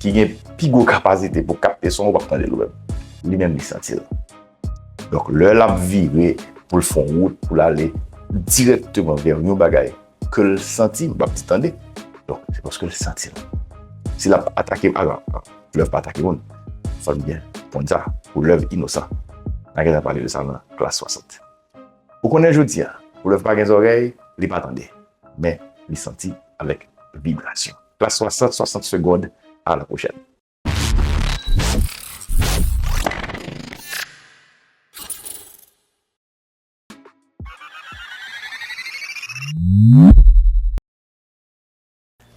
ki gen pi gwo kapasite pou kapte son, ou p ap tande l ou menm. Li menm, li santi l. Donk, lè l ap vire pou l fè yon wout, pou l ale dirèkteman vè yon bagay ke l santi, m p ap di tande, Donk, se paske l santi l. Si l ap atake, alò, flèv pa atake moun. Fò n byen konprann sa, pou lèv inosan. N a gentan pale de sa nan klas swasant. Ou konnen jodi a, pou lèv pa gen zòrèy, li pa tande, men li santi avèk vibrasyon. Klas swasant, swasant segonn, a la pwochèn.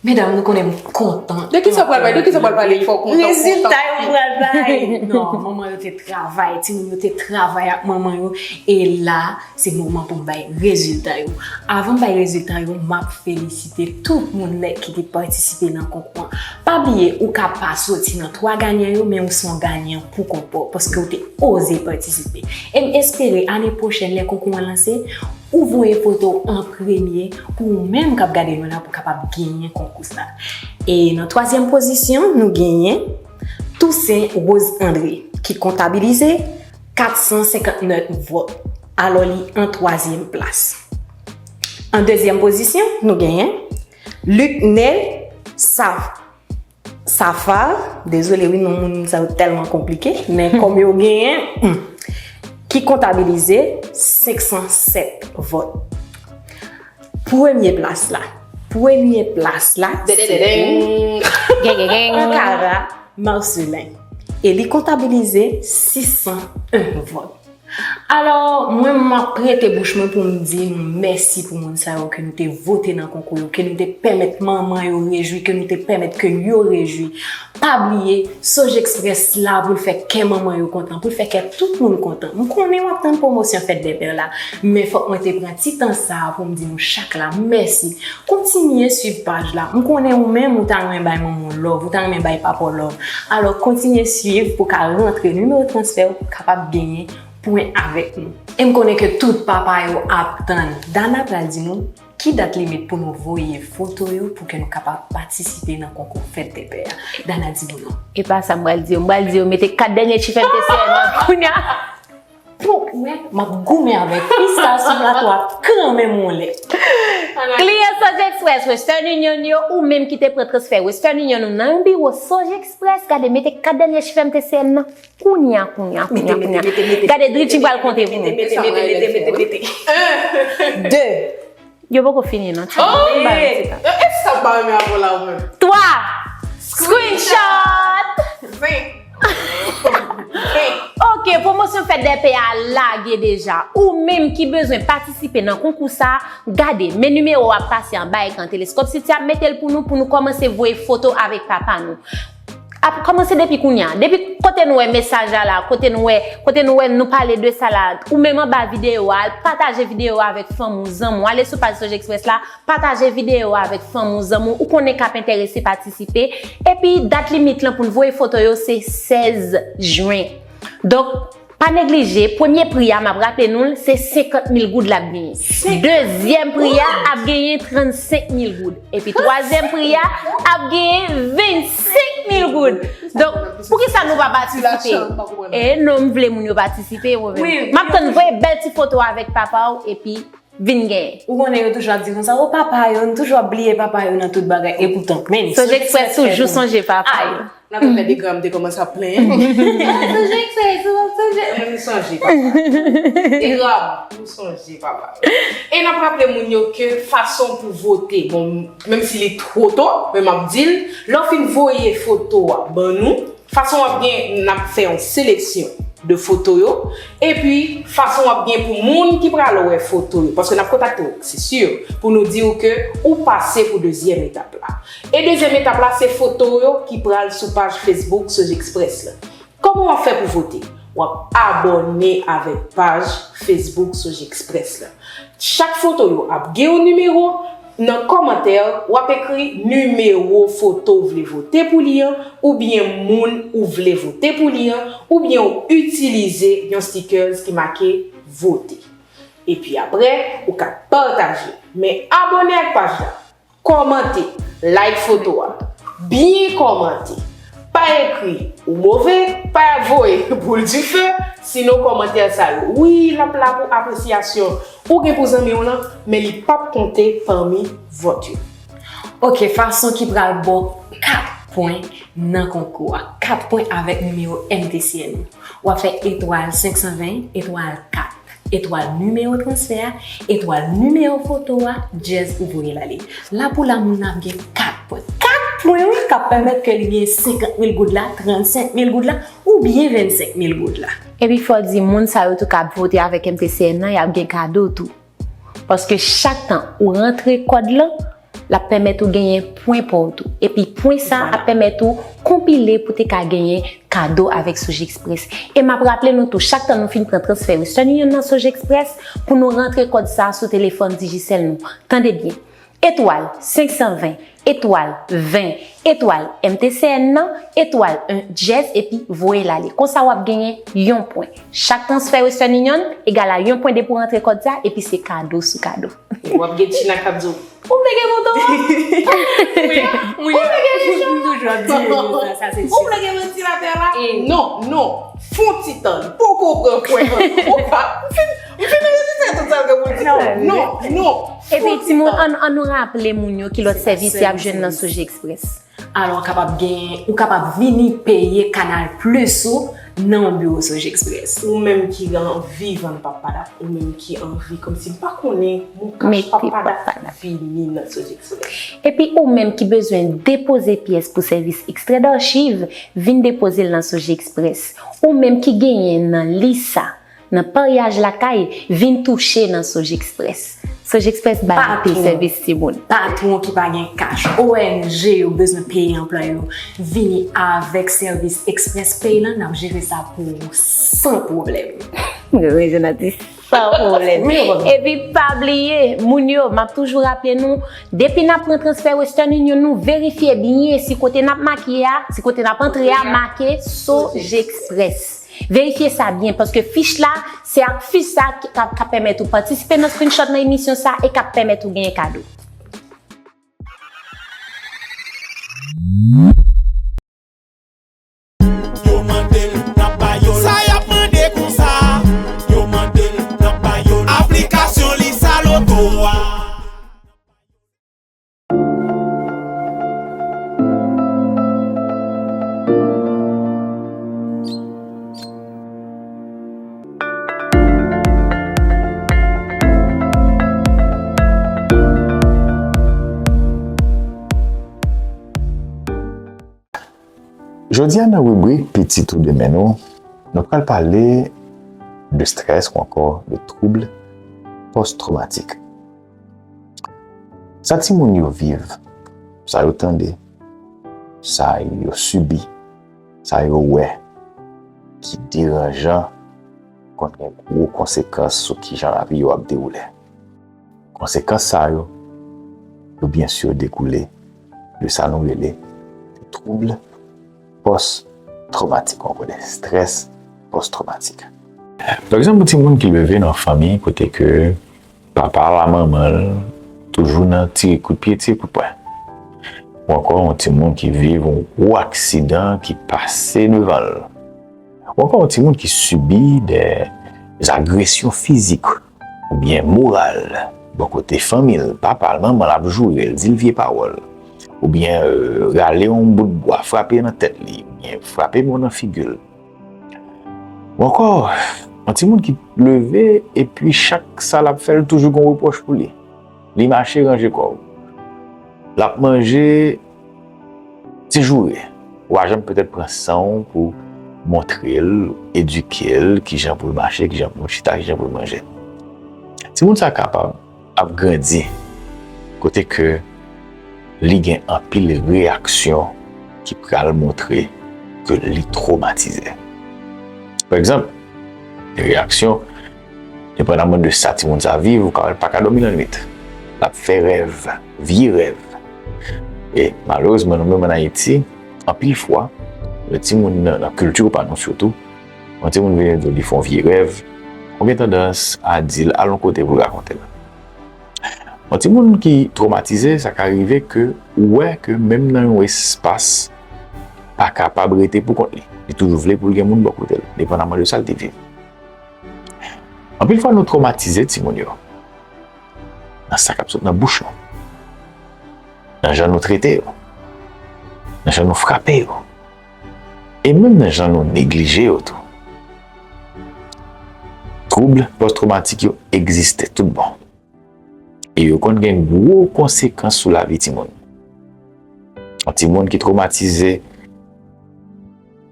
Medam, nou konnen m kontan. De kisa w pral bay? De kisa w pral pale? Fò w kontan, kontan. Rezilta yo m pral bay. Non, manman yo te travay, timoun yo te travay ak manman yo. E la, se moman pou m bay rezilta yo. Avan m bay rezilta yo, m ap felisite tout moun nèt ki te patisipe nan konkou an. Pa bliye, ou ka pa soti nan twa ganyan yo, men ou se yon ganyan pou kont pa w, paske ou te oze patisipe. E m espere, ane pwochèn, lè konkou an lanse, ou voye foto w an premye pou ou menm k ap gade nou la pou w kapab genyen konkou sa. E nan twazyèm pozisyon, nou genyen Toussaint Rose André, ki kontabilize kat san senkant nèf vòt. Alò, li an twazyèm plas. An dezyèm pozisyon, nou genyen Lucnel Sa Safar, dezole wi, non moun sa yo tèlman konplike, men kòm yo genyen, hmm, ki kontabilize senk san sèt vòt. Premye plas la, premye plas la, se pou Ankara Marcelin. E li kontabilize sis san en vòt. Alò, mwen, m ap prete bouch mwen pou m di nou mèsi pou moun sa yo ke nou te vote nan konkou yo, ke nou te pèmèt manman yo rejwi, ke nou te pèmèt ke yo rejwi. Pa bliye, Sojexpress la pou l fè kè manman yo kontan, pou l fè kè tout moun kontan. M konnen w ap tann pwomosyon Fèt dè Pè la, men fòk mwen te pran ti tan sa a pou m di nou chak la mèsi. Kontinye swiv paj la. M konnen ou menm ou ta renmen bay manman w love, ou ta renmen bay papa w love. Alò, kontinye swiv pou w ka rantre nimewo transfè w pou w kapab genyen pwen avèk nou. E m konnen ke tout papa yo ap tann. Dana pral di nou ki dat limit pou nou voye foto yo pou ke nou kapab patisipe nan konkou Fèt dè Pè a. Dana, di nou non. E pa sa m pral di yo. M pral di yo mete kat dènye chif M T C N nan kounye a. Pou, wè, m ap goumen avèk fi sa sou plato a kanmenm yon lè. Kliyan Sojexpress Western Union yo, ou menm ki te pran transfè Western Union ou nan yon biwo Sojexpress, gade mete kat dènye chif M T C N nan. Kounye a, kounye a, kounye a, kounye a. Gade, Dritchie pral konte pou nou. Mete, mete, mete, mete, mete, mete. Un, deux. Yo poko fini non. Tande, m ba nou ti tan. E sa pa renmen avè w la ou menm. Twa. Screenshot. Ven. Ven. Ok, pwomosyon Fèt dè Pè a lage deja. Ou menm ki bezwen patisipe nan konkou sa, gade, men nimewo w ap pase anba ekran teleskòp City ap mete l pou nou, pou nou kòmanse voye foto avèk papa nou. Ap kòmanse depi kounye a. Depi kote nou wè mesaj la la, kote nou wè, kote nou wè nou pale de sa la, ou menm anba videyo a, al pataje videyo a avèk fanmi w, zanmi w, ale sou paj Sojexpress la, pataje videyo a avèk fanmi w, zanmi w, ou konnen k ap enterese patisipe. Epi dat limit lan pou n voye foto yo se sèz jen. Donk, pa neglije, premye pri a, m ap raple nou l, se senkant mil goud l ap genyen. Dezyèm pri a ap genyen trannsenk mil goud. Epi twazyèm pri a ap genyen vennsenk mil goud. Donk, poukisa nou pa patisipe? E non, m vle moun yo patisipe, mwen menm. M ap tann voye bèl ti foto avèk papa w, epi vin genyen. Ou konnen yo toujou ap di konsa, o papa yo, nou toujou ap bliye papa yo nan tout bagay. E poutan, men, Sojexpress toujou sonje papa yo. N ap fè de gram te kòmanse ap plenyen. Sojexpress, ou ap sonje. Mwen, m sonje papa. De gram, m sonje papa. E n ap raple moun yo ke fason pou vote, bon, menm si li two to, men m ap di l, lè w fin voye foto a ban nou, fason w ap gen, n ap fè yon seleksyon de foto yo, epi fason w ap gen pou moun ki pral wè foto yo, paske n ap kontakte w, se si, pou nou di w ke ou pase pou dezyèm etap la. E dezyèm etap la, se foto yo ki pral sou paj Facebook Sojexpress la. Kòman w ap fè pou vote? W ap abòne avèk paj Facebook Sojexpress la. Chak foto yo ap gen yon nimewo. Nan kòmantè, w ap ekri nimewo foto w vle vote pou li an, oubyen moun ou vle vote pou li an, oubyen w itilize yon stickers ki make vote. Epi apre, ou ka pataje. Men abòne ak paj la. Kòmante, like foto a. Byen kòmante. Pa ekri ou move, pa voye boul dife, sinon kòmantè sa yo, wi, l ap la pou apresyasyon ou gen pou zanmi w lan, men li p ap konte pami vòt yo. Ok, fason ki pral ba w kat pwen nan konkou a. Kat pwen avèk nimewo M T C N ou. W ap fè etwal senk san ven, etwal kat, etwal nimewo transfè a, etwal nimewo foto a, djèz ou voye l ale. La pou la, moun nan ap gen kat pwen. Kat pwen, wi, k ap pèmèt ke li gen senkant mil goud la, trannsenk mil goud la, oubyen vennsenk mil goud la. Epi fò di, moun sa yo tou k ap vote avèk M T C N nan, y ap gen kado tou. Paske chak tan ou rantre kòd lan, l ap pèmèt ou genyen pwen pa w tou. Epi pwen sa ap pèmèt ou konpile pou te ka genyen kado avèk Soje Express. E m ap raple nou tou, chak tan nou fin pran transfè Western Union nan Soje Express, pou nou rantre kòd sa sou telefòn Digicel nou. Tande byen, etwal senk san ven, etwal ven, etwal M T C N nan, etwal en djèz epi voye l ale. Konsa w ap genyen yon pwen. Chak transfè Western Union egal a yon pwen depi w rantre kòd sa, epi se kado sou kado. W ap gen China k ap di w, "Ou vle gen mouton an?" Ou vle gen pichon an? Ou vle gen vantilatè la? Non, non. Fon ti tan, li poko pran pwen an. Ou pa, m fin, m fin anrejistre tout sa l gen pou l di. Non, non, non. Epi timoun, ann, ann nou raple moun yo ki lòt sèvis y ap jwenn nan Soje Express. Alò, w kapab gen, ou kapab vini peye Canal Plus ou nan yon biwo Soje Express. Ou menm ki anvi vann Pappada, ou menm ki anvi kòmsi m pa konnen, mwen kache Pappada, vini nan Soje Express. Epi ou menm ki bezwen depoze pyès pou sèvis ekstrè dachiv, vin depoze l nan Soje Express. Ou menm ki genyen nan lisa, nan paryaj lakay, vin touche nan Soje Express. Soje Express bay anpil sèvis timoun. Patwon ki pa gen kach, O N G yo bezwen peye anplwaye yo, vini avèk sèvis Express Pay lan, n ap jere sa pou ou san pwoblèm. Mwen renmen jan n ap di san pwoblèm. Epi pa bliye, moun yo, m ap toujou raple nou, depi n ap pran transfè Western Union, nou verifye byen si kote n ap make a, si kote n ap antre a make Soje Express. Verifye sa byen, paske fich la, se ak fich sa k ap, k ap pèmèt ou patisipe nan screenshot nan emisyon sa e k ap pèmèt ou genyen kado. Yo mande l, n ap ba yo l. Sa y ap mande konsa? Yo mande l, n ap ba yo l. Aplikasyon Lisa Loto a. Jodi a nan ribrik Pitit ou demen nou, nou pral pale de strès ou ankò de twoub pòs twomatik. Sa timoun yo viv, sa yo tande, sa yo sibi, sa yo wè ki deranjan konn gen gwo konsekans sou kijan lavi yo ap dewoule. Konsekans sa yo, yo byen si dekoule de sa nou rele twoub pòs twomatik, ou ankò de strès pòs twomatik. Pa egzanp, yon timoun ki leve nan fanmi kote ke papa l a manman l toujou nan tire kout pye, tire kout pwen. Ou ankò yon timoun ki viv yon gwo aksidan ki pase devan l. Ou ankò yon timoun ki sibi de agresyon fizik oubyen moral bò kote fanmi l, papa l, manman l ap joure l, di l vye pawòl, oubyen, euh, rale yon bout bwa, frape nan tèt li, oubyen frape mò nan figi l. Ou ankò, yon timoun ki leve epi chak sa l ap fè, l toujou gen yon repwòch pou li. Li mache ranje kò w. L ap manje ti joure. Ou pa janm petèt pran san w pou montre l, edike l, kijan pou l mache, kijan pou l chita, kijan pou l manje. Timoun sa kapab ap grandi kote ke li gen anpil reyaksyon ki pral montre ke li twomatize. Pa egzanp, reyaksyon, depandaman de sa timoun sa viv, ou ka wè l pa ka dòmi lannwit. L ap fè rèv, vye rèv. E malerezman, nou menm ann Ayiti, anpil fwa, lè timoun nan, nan kilti pa nou sitou, yon timoun vini di w li fè yon vye rèv, ou gen tandans a di l al yon kote pou l rakonte l. Yon timoun ki twomatize, sa ka rive ke ou wè ke menm nan yon espas, pa kapab rete pou kont li. Li toujou vle pou l gen moun bò kote l, depandaman de sa l te viv. Anpil fwa, nou twomatize timoun yo nan sa k ap sot nan bouch nou. nan jan nou trete yo, nan jan nou frape yo, e menm nan jan nou neglije yo tou. Twoub pòs-twomatik yo egziste tout bon. E yo konn gen gwo konsekans sou lavi timoun. Yon timoun ki twomatize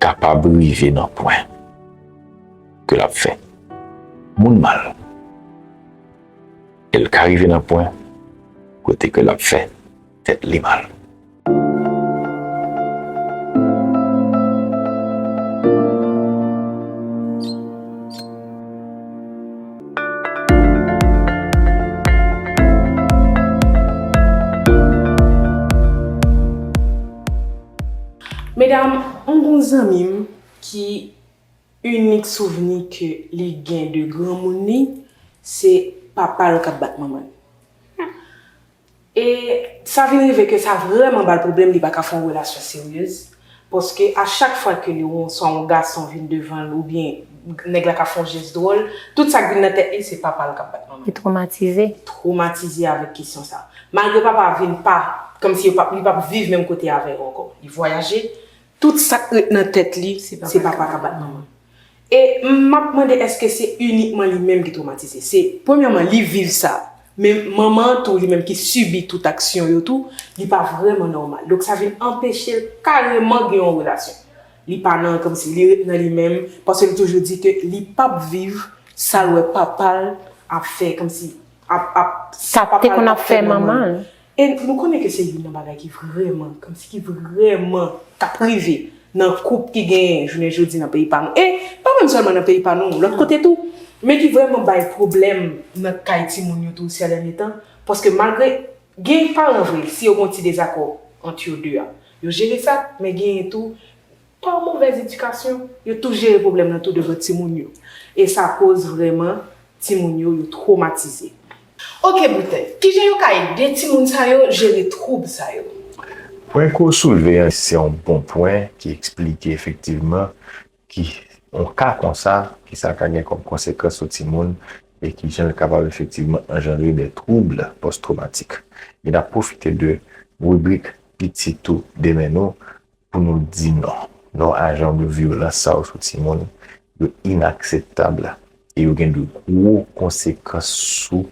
kapab rive nan pwen ke l ap fè moun mal. E l ka rive nan pwen kote ke l ap fè tèt li mal. Medam, m gon zanmi m ki inik souvni ke li gen de granmoun li, se papa l k ap bat manman l. E sa vin rive ke sa vrèman ba l pwoblèm, li pa ka fè yon relasyon seryez. Paske a chak fwa ke li, yon, swa yon gason vin devan l, oubyen nèg la ka fè yon jès dwòl, tout sa k vin nan tèt li, se papa l k ap bat manman l. Li twomatize. Twomatize avèk kesyon sa. Malgre papa a vin pa, kòmsi yo p ap, li p ap viv menm kote avè yo ankò. Li vwayaje, tout sa k ret nan tèt li, se papa k ap bat manman l. E m ap mande èske se inikman li menm ki twomatize? Se, premyèman, li viv sa, men manman an tou, li menm ki sibi tout aksyon yo tou, li pa vrèman nòmal. Donk, sa vin anpeche l kareman gen yon relasyon. Li pa nan, kòmsi, li ret nan li menm, paske li toujou di ke li p ap viv sa l wè papa l ap fè, kòmsi, ap, ap, sa papa l ap fè manman l. E nou konnen ke se youn nan bagay ki vrèman, kòmsi ki vrèman t ap rive nan koup ki genyen jounen jodi nan peyi pa nou. E pa menm sèlman nan peyi pa nou, lòt kote tou. Men ki vrèman bay pwoblèm nan kay timoun yo tou sèdènye tan. Paske malgre gen paran vre, si yo gen yon ti dezakò ant yo de a, yo jere sa, men genyen tou pa movèz edikasyon, yo tou jere pwoblèm nan tou devan timoun yo. E sa koz vrèman timoun yo, yo twomatize. Ok, Bruten, kijan yo ka ede timoun sa yo jere twoub sa yo? Pwen ke w soulve an, se yon bon pwen ki eksplike efektivman ki yon ka konsa, ki sa ka gen kòm konsekans sou timoun e kijan l kapab efektivman anjandre de twoub pòs-twomatik. E n ap pwofite de ribrik Pitit ou demen nou pou nou di non. Non a jan de vyolans sa yo sou timoun, yo inakseptab e yo gen de gwo konsekans sou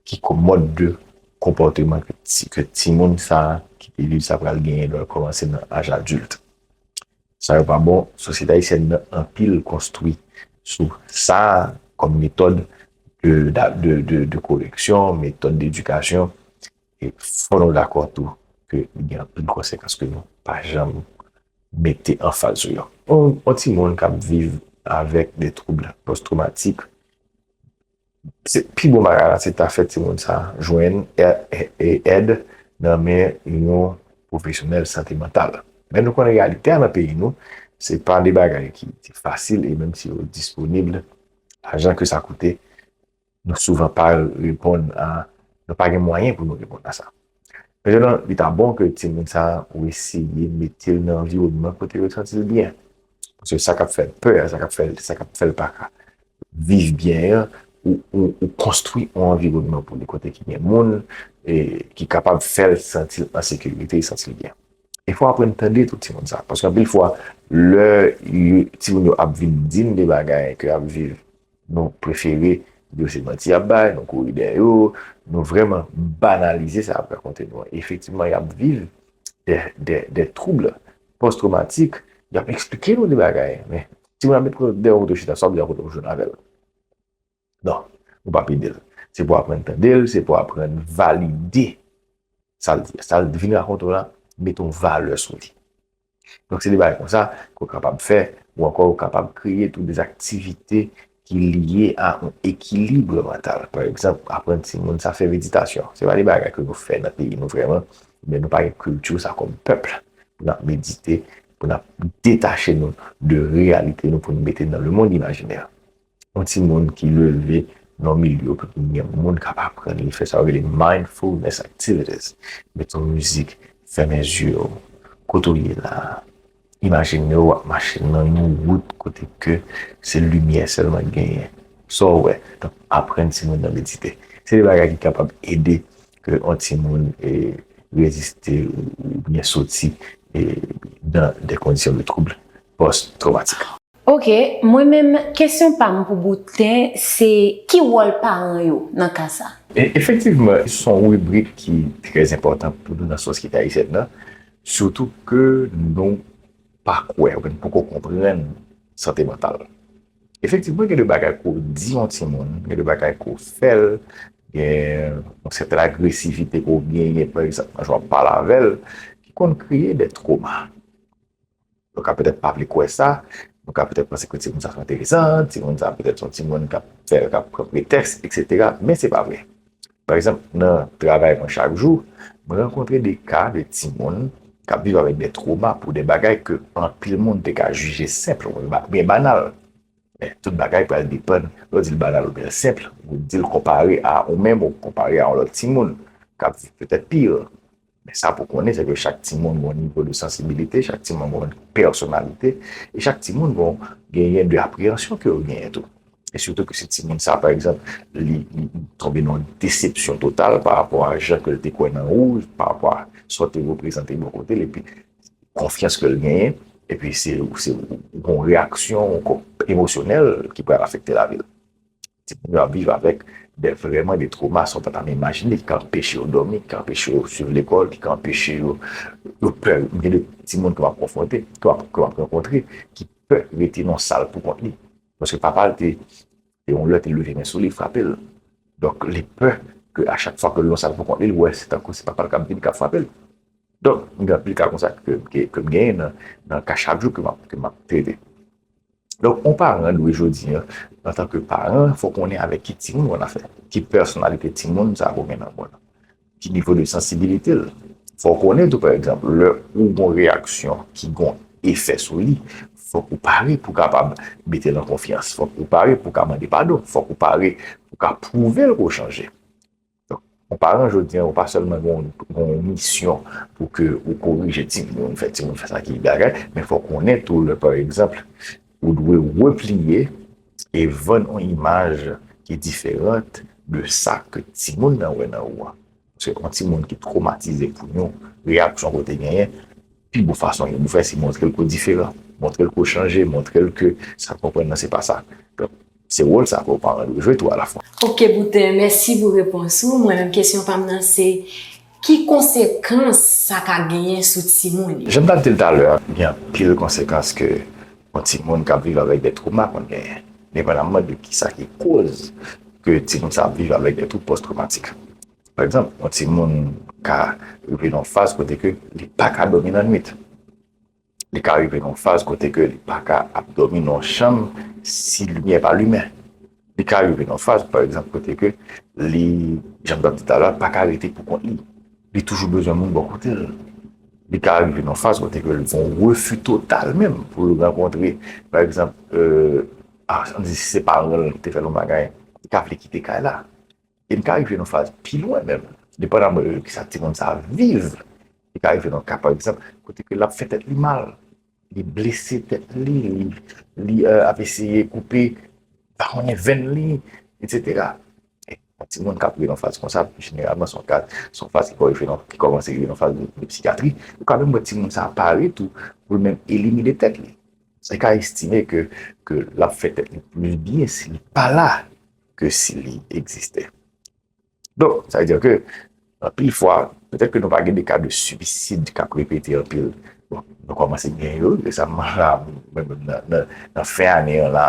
ki mòd de konpòteman ke ti, ke timoun sa a ki te viv sa pral genyen lè l kòmanse nan aj adilt. Sa yo pa bon, sosyete ayisyèn nan anpil konstwi sou sa a kòm metòd de, de, de, de koreksyon, metòd dedikasyon, e fò nou dakò tou ke li gen anpil konsekans ke nou pa janm mete anfaz sou yo. Yon, yon timoun k ap viv avèk de twoub pòs-twomatik, se pi bon bagay la, se ta fè timoun sa a jwenn è-, è-, è-, èd nan men yon pwofesyonèl sante mantal. Men nou konnen reyalite a nan peyi nou, se pa de bagay ki, ki fasil, e menm si yo disponib, lajan ke sa koute, nou souvan pa reponn a, nou pa gen mwayen pou nou reponn a sa. Mentenan, li ta bon ke timoun sa a, ou eseye mete l nan anviwònman kote l santi l byen. Paske sa k ap fè l pè, sa k ap fè l, sa k ap fè l pa ka viv byen an, ou, ou, ou konstwi yon anviwònman pou li kote ki gen moun, e, ki kapab fè l santi l an sekirite, e santi l byen. E fò w aprann tande tout timoun sa. Paske anpil fwa, lè yo, timoun yo ap vin di n de bagay ke y ap viv, nou prefere di yo se manti y ap bay, nou kouri dèyè yo, nou vrèman banalize sa y ap rakonte nou an. Efektivman, y ap viv de, de, de twoub pòs-twomatik, y ap eksplike nou de bagay, men timoun ap met dèyè yon kote chita, sa w ap di a kote w jwenn avè l. Non, ou p ap ede l. Se pou w aprann tande l, se pou w aprann valide sa l di a. Sa l vin rakonte w la, mete yon valè sou li. Donk, se de bagay konsa ke w kapab fè, ou ankò ou kapab kreye tou de aktivite ki lye a yon ekilib mantal. Pa egzanp, aprann timoun sa fè meditasyon. Se pa de bagay ke nou fè nan peyi nou vrèman, men nou pa gen kilti sa kòm pèp pou n ap medite, pou n ap detache nou de reyalite nou, pou n mete nan lemonn imajinè. Yon timoun ki leve nan yon milye kote gen moun k ap aprann li fè sa yo rele mindfulness activities. Met yon mizik, fèmen zye w, kote w ye la a. Imajine w ap mache nan yon wout kote ke se limyè sèlman k genyen. Sa w wè? Donk, aprann timoun nan medite. Se de bagay ki kapab ede ke yon timoun, e, reziste oubyen soti e, nan de kondisyon de twoub pòs-twomatik. Ok, mwen menm, kesyon pa m pou bouten, se ki wòl paran yo nan ka sa? E, efektivman, se yon ribrik ki trè enpòtan pou nou nan sosyete ayisyèn nan, sitou ke nou pa kwè, oubyen nou poko konprann sante mantal. Efektivman, gen de bagay ke w di yon timoun, gen de bagay ke w fè l, gen yon sèten agresivite ke w genyen, pa egzanp, nan jan w ap pale avè l, ki konn kreye de twoma. Nou ka petèt pa vle kwè sa, nou ka petèt panse ke timoun sa se enteresan, timoun sa petèt se yon timoun k ap fè, k ap pran pretèks, etsetera. Men se pa vre. Pa egzanp, nan travay mwen chak jou, mwen rankontre de ka de timoun k ap viv avèk de twoma pou de bagay ke anpil moun te ka jije senp oubyen banal. Men tout bagay pral depann, lè w di l banal oubyen senp, ou di l konpare a ou menm, ou konpare a yon lòt timoun k ap viv petèt pi. Men sa pou konnen, se ke chak timoun gen yon nivo de sansibilite, chak timoun gen yon pèsonalite, e chak timoun gen, genyen de apreyansyon ke yo genyen tou. E sitou ke si timoun sa, pa egzanp, li, li tonbe nan yon desepsyon total pa rapò a jan ke l te kwè nan ou, pa rapò a sa w te reprezante bò kote l, epi konfyans ke l genyen, epi se, se yon reyaksyon emosyonèl ki pral afekte lavi l. Timoun yo ap viv avèk de, vrèman de twoma sa w pa t ap imajine, ki ka anpeche yo dòmi, ki ka anpeche yo swiv lekòl, ki ka anpeche yo, yo pè. Gen de timoun ke m ap konfwonte, ke m ap, ke m ap rankontre, ki pè rete nan sal pou kont li. Paske papa l te, te yon lè te leve men sou li, frape l. Donk, li pè ke a chak fwa ke l nan sal pou kont li, li wè se tankou se papa l k ap vin, k ap frape l. Donk, gen anpil ka konsa ke, ke, ke m genyen nan, nan ka chak jou ke m ap, ke m ap trete. Donk, yon paran dwe jodi a, antanke paran, fò w konnen avèk ki timoun w annafè, ki pèsonalite timoun sa a ke w gen nan men w lan, ki nivo de sansibilite l. Fò w konnen tou, pa egzanp, lè ou gen yon reyaksyon ki gen yon efè sou li, fòk ou pare pou w kapab mete l an konfyans, fòk ou pare pou w ka mande padon, fòk ou pare pou w ka pwouve l ke w chanje. Donk, yon paran jodi a, ou pa sèlman gen yon, gen yon misyon pou ke ou korije timoun, fè timoun fè sa ki bagay, men fò w konnen tou lè, pa egzanp, ou dwe repliye e vann yon imaj ki diferan de sa ke timoun nan wè nan ou a. Paske yon timoun ki twomatize pou yon reyaksyon ke w te genyen, pi bon fason ke pou fè, se montre l ke w diferan, montre l ke w chanje, montre l ke sa l konprann nan se pa sa. Donk, se wòl sa ke yon paran dwe jwe tou alafwa. Ok, Bouten, mèsi pou repons ou. Mwen menm, kesyon pa m nan se, ki konsekans sa ka genyen sou timoun yo? Jan m t ap di l talè a, gen anpil konsekans ke yon timoun k ap viv avèk de twoma konn genyen, depandamman de kisa ki koz ke timoun sa ap viv avèk de twoub pòs-twomatik. Pa egzanp, yon timoun ka rive nan yon faz kote ke li pa ka dòmi nan nwit. Li ka rive nan yon faz kote ke li pa ka ap dòmi nan yon chanm si limyè pa limen. Li ka rive nan yon faz, pa egzanp, kote ke li, jan m t ap di talè a, pa ka rete pou kont li. Li toujou bezwen moun bò kote l. Li ka rive nan yon faz kote ke li gen yon refi total menm pou l rankontre, pa egzanp, euh, a, ann di si se paran l ki te fè l yon bagay, li ka vle kite kay la. E m ka rive nan faz pi lwen menm, depandaman de kisa timoun sa ap viv. Li ka rive nan ka, pa egzanp, kote ke l ap fè tèt li mal, li blese tèt li, li, li euh, ap eseye koupe, pa konnen, venn li, etsetera. E yon timoun k ap rive nan faz konsa, jeneralman, se yon ka, se yon faz ki kò rive nan, ki kòmanse rive nan faz de, de psikatri. Ou ka menm wè timoun sa pare tou pou l menm elimine tèt li. Li ka estime ke, ke l ap fè tèt li plis byen si li pa la ke si li egziste. Donk, sa vle di ke, anpil fwa, petèt ke nou pa gen de ka de suisid k ap repete anpil. Bon, nou kòmanse gen yo, resaman la, mwen menm nan, nan, nan fen ane an la,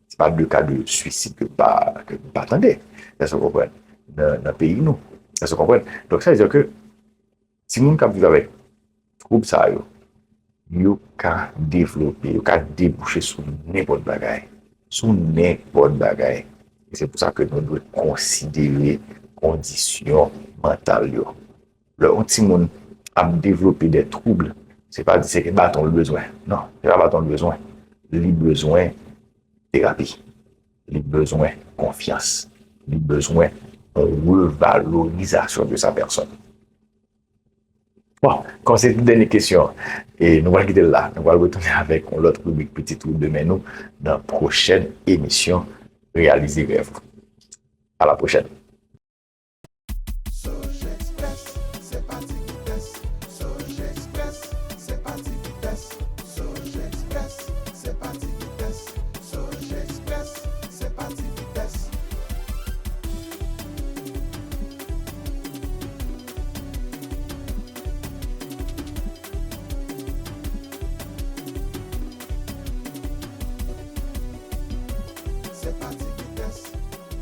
se pa de ka de suisid ke m pa, ke m pa tande. Èske w konprann? Nan, nan peyi nou. Èske w konprann? Donk, sa vle di ke, timoun k ap viv avèk twoub sa yo, yo ka devlope, yo ka debouche sou nenpòt bagay. Sou nenpòt bagay. E se pou sa ke nou dwe konsidere kondisyon mantal yo. Lè yon timoun ap devlope de twoub, se pa di se baton l bezwen. Non, se pa baton l bezwen. Li bezwen terapi. Li bezwen konfyans. Li bezwen yon revalorizasyon de sa pèsòn. Bon, kòm se te dènye kesyon, e nou pral kite l la. Nou pral retounen avèk yon lòt ribrik Pitit ou demen nou nan pwochèn emisyon Reyalize Rèv ou. A la pwochèn. Sojexpress, se pati ki fè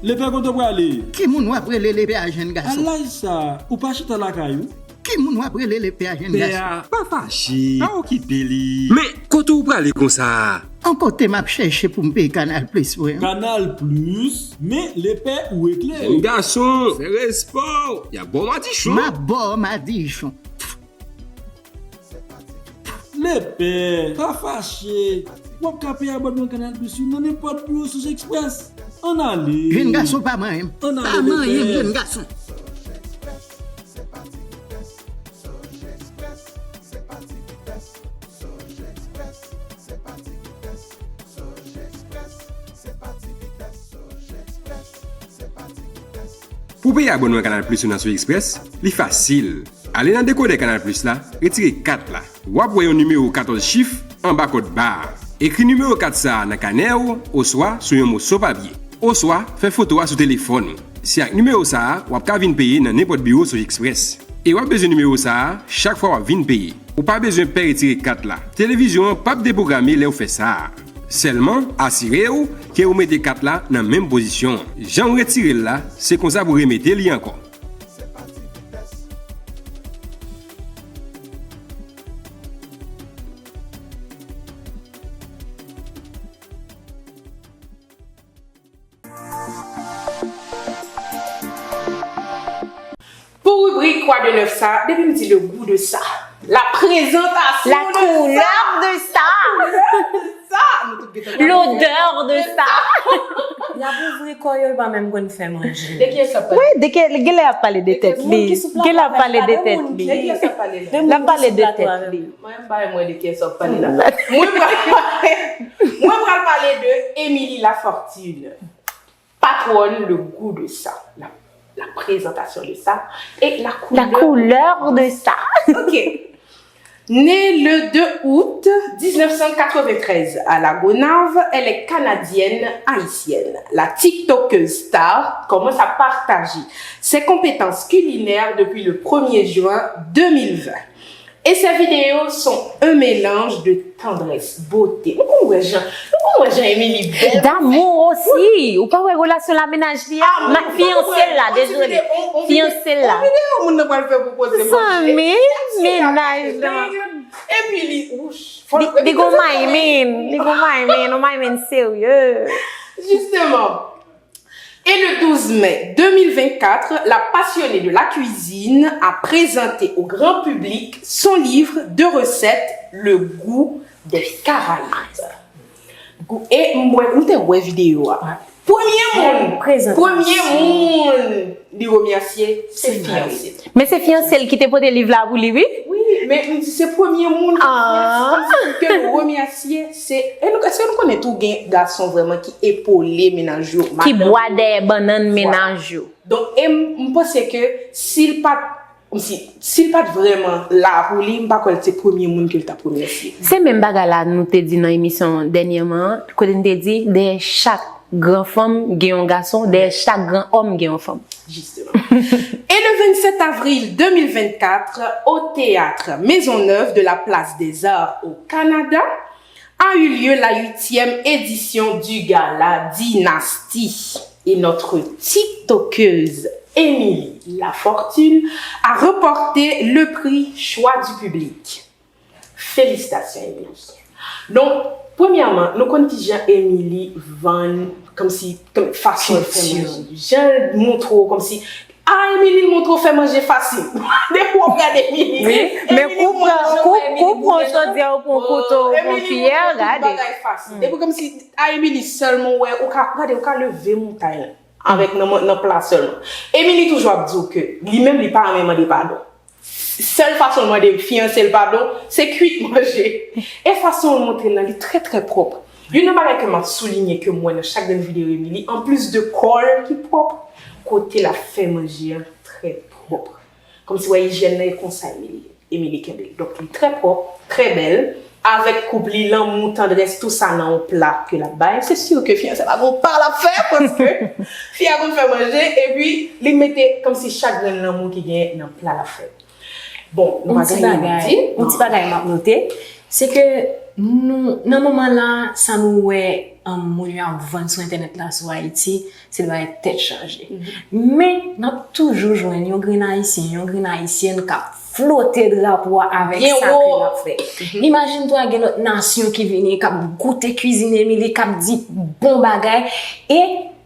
Lepè, kote w prale? Ki moun w ap rele lepè a, jèn gason? A laj sa a, ou pa chita lakay ou? Ki moun w ap rele lepè a, jèn gason? Pè a pa fache, pa okipe li. Men kote w prale konsa a? An kote m ap chèche pou m peye Kanal Plis mwen an? Kanal Plis, men lepè ou ekle. Jèn gason, fè respè w, y ap ba w madichon. M ap ba w madichon. Lepè, pa fache. W ap ka peye abònman Kanal Plis wi nan nenpòt biwo Soge Express. Ann ale. Jèn gason pa manyen m. Ann ale, lepè. Pa manyen m, jèn gason. Pou peye abònman Kanal Plis ou nan Soge Express, li fasil. Ale nan dekodè Kanal Plis la, retire kat la. W ap wè yon nimewo katòz chif anba kòd ba a. Ekri nimewo kat sa a nan kanè w oswa sou yon moso papye. Oswa fè foto a sou telefòn ou. Se ak nimewo sa a w ap ka vin peye nan nenpòt biwo Soge Express. E w ap bezwen nimewo sa a chak fwa w ap vin peye. Ou pa bezwen pè retire kat la. Televizyon an p ap depwograme lè w fè sa a. Sèlman, asire w ke ou mete kat la nan menm pozisyon an. Jan w retire l la, se konsa pou w remete li ankò. Pou ribrik Kwa de nèf sa, depi m di le goût de ça, la présentation de ça, la couleur de ça, couleur de ça, nou tout gentan konn l'odeur de ça. Y ap ouvri kò yo, yo pa menm konn fè manje. De kiyès w ap pale? Wi, de kiyès, genlè y ap pale de tèt li. Genlè y ap pale de tèt li. De kiyès w ap pale la? L ap pale de tèt li. Mwen, m pa wè de kiyès w ap pale la. Mwen pral pale, mwen pral pale de Émilie Lafortune, patwòn Le Goût de Ça, la, la présentation de ça et la couleur de ça. Ok. Née le deux août dix-neuf cent quatre-vingt-treize à La Gonâve, elle est canadienne-haïtienne. La TikTokeuse star commence à partager ses compétences culinaires depuis le premier juin deux mille vingt. Et ses vidéos sont un mélange de tendresse, beauté. Nou konn wè jan, nou konn wè jan Emily bèl. D'amour aussi. Ou pa wè relasyon la, mennaj li a? Fiyanse l la, dezole. Fiyanse l la. On videyo moun nan pral fè pou koze manje. Zanmi, mennaj la. Epi li, wouch. Li gon maymin, li gon maymin, yon maymin serye. Justement. Et le douze mai deux mille vingt-quatre, la passionnée de la cuisine a présenté au grand public son livre de recettes, Le Goût des Caraïbes. Gou-, e m wè, m te wè videyo a. Premye moun, premye moun li remèsye, se fiyanse l. Men se fiyanse l ki te pote liv la pou li, wi. Wi, men m di se premye moun ke fiyanse, ke l remèsye, se, e nou, èske nou konnen tou gen gason vrèman ki epole mennaj yo, ki bwa dèyè bannann mennaj yo? Donk, e m, m panse ke si l pa t, kòmsi, si l pa t vrèman la pou li, m pa kwè l se premye moun ke l t ap remèsye. Se menm bagay la nou te di nan emisyon dènyèman an, kote n te di, dèyè chak gran fanm gen yon gason, dèyè chak gran òm gen yon fanm. Justement. Et le vingt-sept avril deux mille vingt-quatre, au théâtre Maisonneuve de la Place des Arts au Canada, a eu lieu la huitième édition du gala Dynastie. Et notre TikTokeuse Emily Lafortune a remporté le prix choix du public. Felisitasyon, Emily. Donk, premyèman, nou konn kijan Emily vann, kòmsi, kòm, fason l fè manje. Jan l montre w, kòmsi, a, Emily, l montre w fè manje fasil. Depi w ap gade Emily, men kou pran, kou, kou pran chodyè, ou pran kouto, ou pran kiyè, gade. Depi kòmsi, a, Emily sèlman, w wè, ou ka, gade, ou ka leve montay avèk nan, nan pla sèlman. Emily toujou ap di w ke li menm, li pa renmen mande padon. Sèl fason l mande fiyanse l padon, se kwit manje. E fason l montre l lan, li trè, trè pwòp. Youn nan bagay ke m ap soulinye, ke m wè nan chak grenn videyo Emily, anplis de kò l ki pwòp, kote l ap fè manje an trè pwòp. Kòmsi w wè ijyèn nan e konsa Emily ye. Emily kenbe l. Donk, li trè pwòp, trè bèl. Avèk koup li, lanmou, tandrès, tou sa nan yon pla ke l ap bay. Se si ke fiyanse pa gon pa l ap fè, paske fi a konn fè manje, epi li mete kòmsi chak grenn lanmou ki genyen nan pla l ap fè. Bon, nou pa gen anyen pou di. Yon ti bagay m ap note, Se ke nou, nan moman la, sa nou wè, um, moun yo ap vann sou entènèt la, sou Ayiti, se de bagay tèt chaje. Men, n ap toujou jwenn yon grenn Ayisyen, yon grenn Ayisyèn k ap flote drapo a avèk sa ke l ap fè. Imajine twa, gen lòt nasyon ki vini, k ap goute kwizin Emily, k ap di bon bagay, e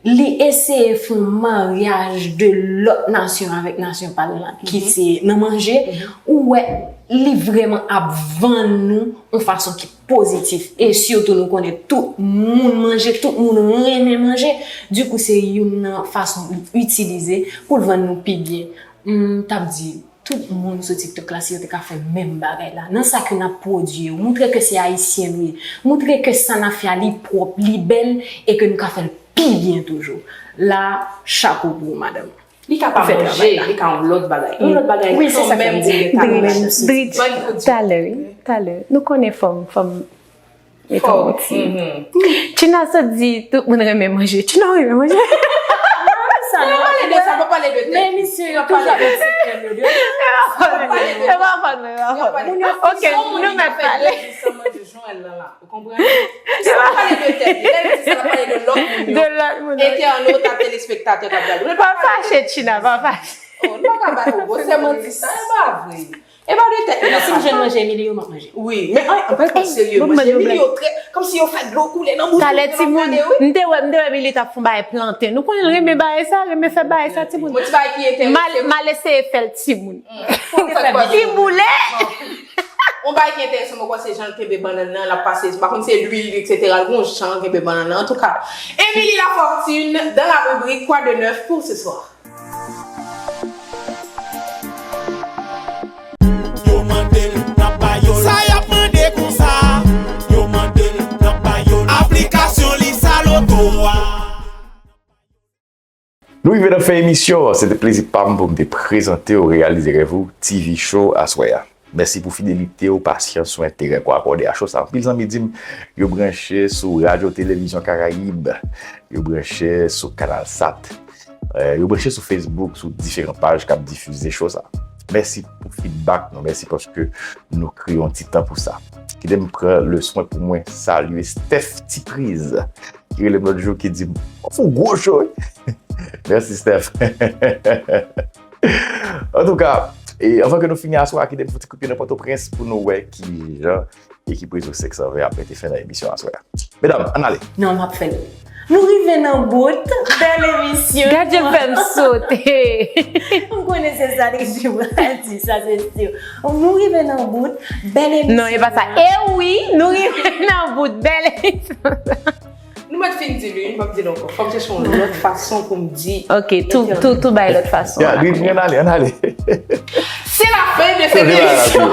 li eseye fè yon maryaj de lòt nasyon avèk nasyon pa l lan, ki se nan manje, ou wè, li vrèman ap vann nou yon fason ki pozitif. E sitou nou konnen tout moun manje, tout moun renmen manje. Dikou, se youn nan fason li itilize pou l vann nou pi byen. M t ap di, tout moun sou TikTok la, si yo te ka fè menm bagay la, nan sa ke n ap pwodui yo, moutre ke se Ayisyen nou ye, moutre ke sa n ap fè a, li pwòp, li bèl, e ke nou ka fè l pi byen toujou. La, chapo pou ou, madanm. Li ka pa manje, li ka yon lòt bagay. Yon lòt bagay kanmenm ou gen talè ladan. Drit, talè, wi, talè. Nou konnen fanm, fanm, e kòm ti. China sot di, tout moun renmen manje. China renmen manje. Sa nou pale de sa, pa pale de tèt. Men misye yo toujou ap sekrè yo. E pa fòt mwen, e pa fòt mwen. Ok, nou mèt pale. Jan l lan la, ou konprann? Se pa pale de tèt li. Lè l di sa, l ap pale de lòt moun yo. De lòt moun, wi. Entènot ak telespektatè k ap gade. Pa fache, China, pa fache. Oh, nou pa ka bay, oh, bon, se manti sa, e pa vre. E pa de tèt li. Si m jwenn manje Emily yo, m ap manje. Wi, men an, an pale pa serye, manje Emily yo trè, kòmsi yo fè dlo koule nan bouch ou, lè w ap gade, wi. M te wè, m te wè Emily t ap fè yon bagay planten. Nou konnen l renmen bagay sa, renmen fè bagay sa, timoun. Mwen, ti bagay ki enterese m. M al eseye fè l, timoun. Ti boule. Yon bagay ki enteresan, mwen kwè se jan l kenbe bannann nan, l ap pase, m pa konn se lwil, etsetera. L gon jan l kenbe bannann nan. Antouka, Emily Lafortune dans la rubrique Quoi de neuf pour ce soir? Yo mande l, n ap ba yo l. Sa y ap mande konsa? Yo mande l, n ap ba yo l. Aplikasyon li sa loto a. Nou rive nan fen emisyon an. Se te plezi pa m pou m te prezante w Reyalize Rèv ou T V Show aswè a. Mèsi pou fidelite w, pasyans ou, enterè ke w akòde a show sa. Anpil zanmi di m yo branche sou Radyo Televizyon Karayib, yo branche sou Canal Sat, eh, yo branche sou Facebook, sou diferan paj k ap difize show sa. Mèsi pou feedback nou, mèsi paske nou kreye yon ti tan pou sa. Kite m pran le swen pou mwen salye Steph Tipriz, ki rele m lòt jou, ki di m, "W ap fè yon gwo show, wi." Mèsi, Steph. Antouka, e anvan ke nou fini aswè a, kite m fè yon ti kout pye nan Pòtoprens pou nou wè kijan ekip Rezo senk san ven ap mete fen nan emisyon aswè a. Medam, ann ale. Non, m ap fè l. Nou rive nan bout, bèl emisyon. Gad jan l fè m sote. M konnen se sa li di, sa se si. Nou rive nan bout, bèl emisyon. Non, e pa sa. E wi, nou rive nan bout, bèl emisyon. Nou mèt fin di li, m p ap di l ankò. Fò m chèche yon lòt fason pou m di. Ok, tou, tou, tou bay lòt fason. Ya, wi, ann ale, ann ale. C'est la fin de cette émission.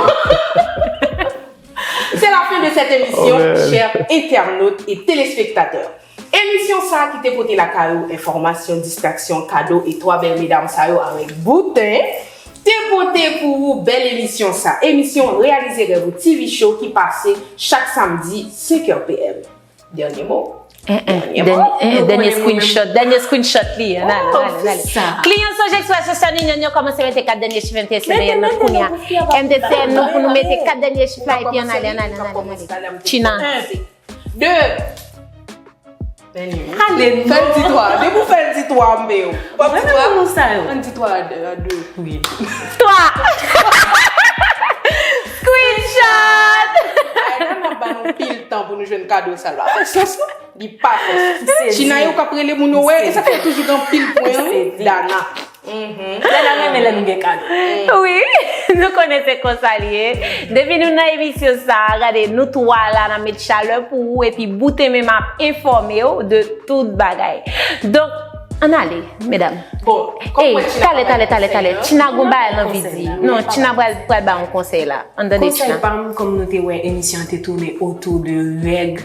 C'est la fin de cette émission, chers internautes et téléspectateurs. Emisyon sa a ki te pote lakay ou enfòmasyon, distraksyon, kado e twa bèl medam sa yo avèk bouten, te pote pou ou bèl emisyon sa. Emisyon Reyalize Rèv ou T V Show ki pase chak samdi senk è P M. Dènye mo. Dènye mo. Dènye screenshot. Dènye screenshot li ye. Ann ale, ann ale, ann ale. Clients Sogex Western Union yo kòmanse mete kat dènye chif M T S M nan kounye a. M T S M nan pou nou mete kat dènye chif la epi ann ale, ann ale, ann ale, ann ale. China. De. Ale, fè l di twa. Depi w fè l di twa, m peye w. W ap di twa? Mwen menm moun sa yo. Ann di twa a de, a de. Wi. Twa. Screenshot. Ay, la, n ap ba nou pil tan pou nou jwenn kado sa la. Fè sans, non? Li pa fè sans. China yo k ap rele moun yo, wè, e sa fè toujou gen anpil pwen, wi. Dana. Lè n ap renmen lè nou gen kado. Wi, nou konnen se konsa li ye. Depi nou nan emisyon sa a, gade, nou twa la, n ap met chalè pou ou, epi bouten menm ap enfòme w de tout bagay. Donk, ann ale, medam. Bon, kòm mwen, China, talè, talè, talè, talè. China gon bagay l anvi di. Non, China pral, pral ba yon konsèy la. Ann tande China. Konsèy pa m, kòm nou te wè emisyon an te tounen otou de règ,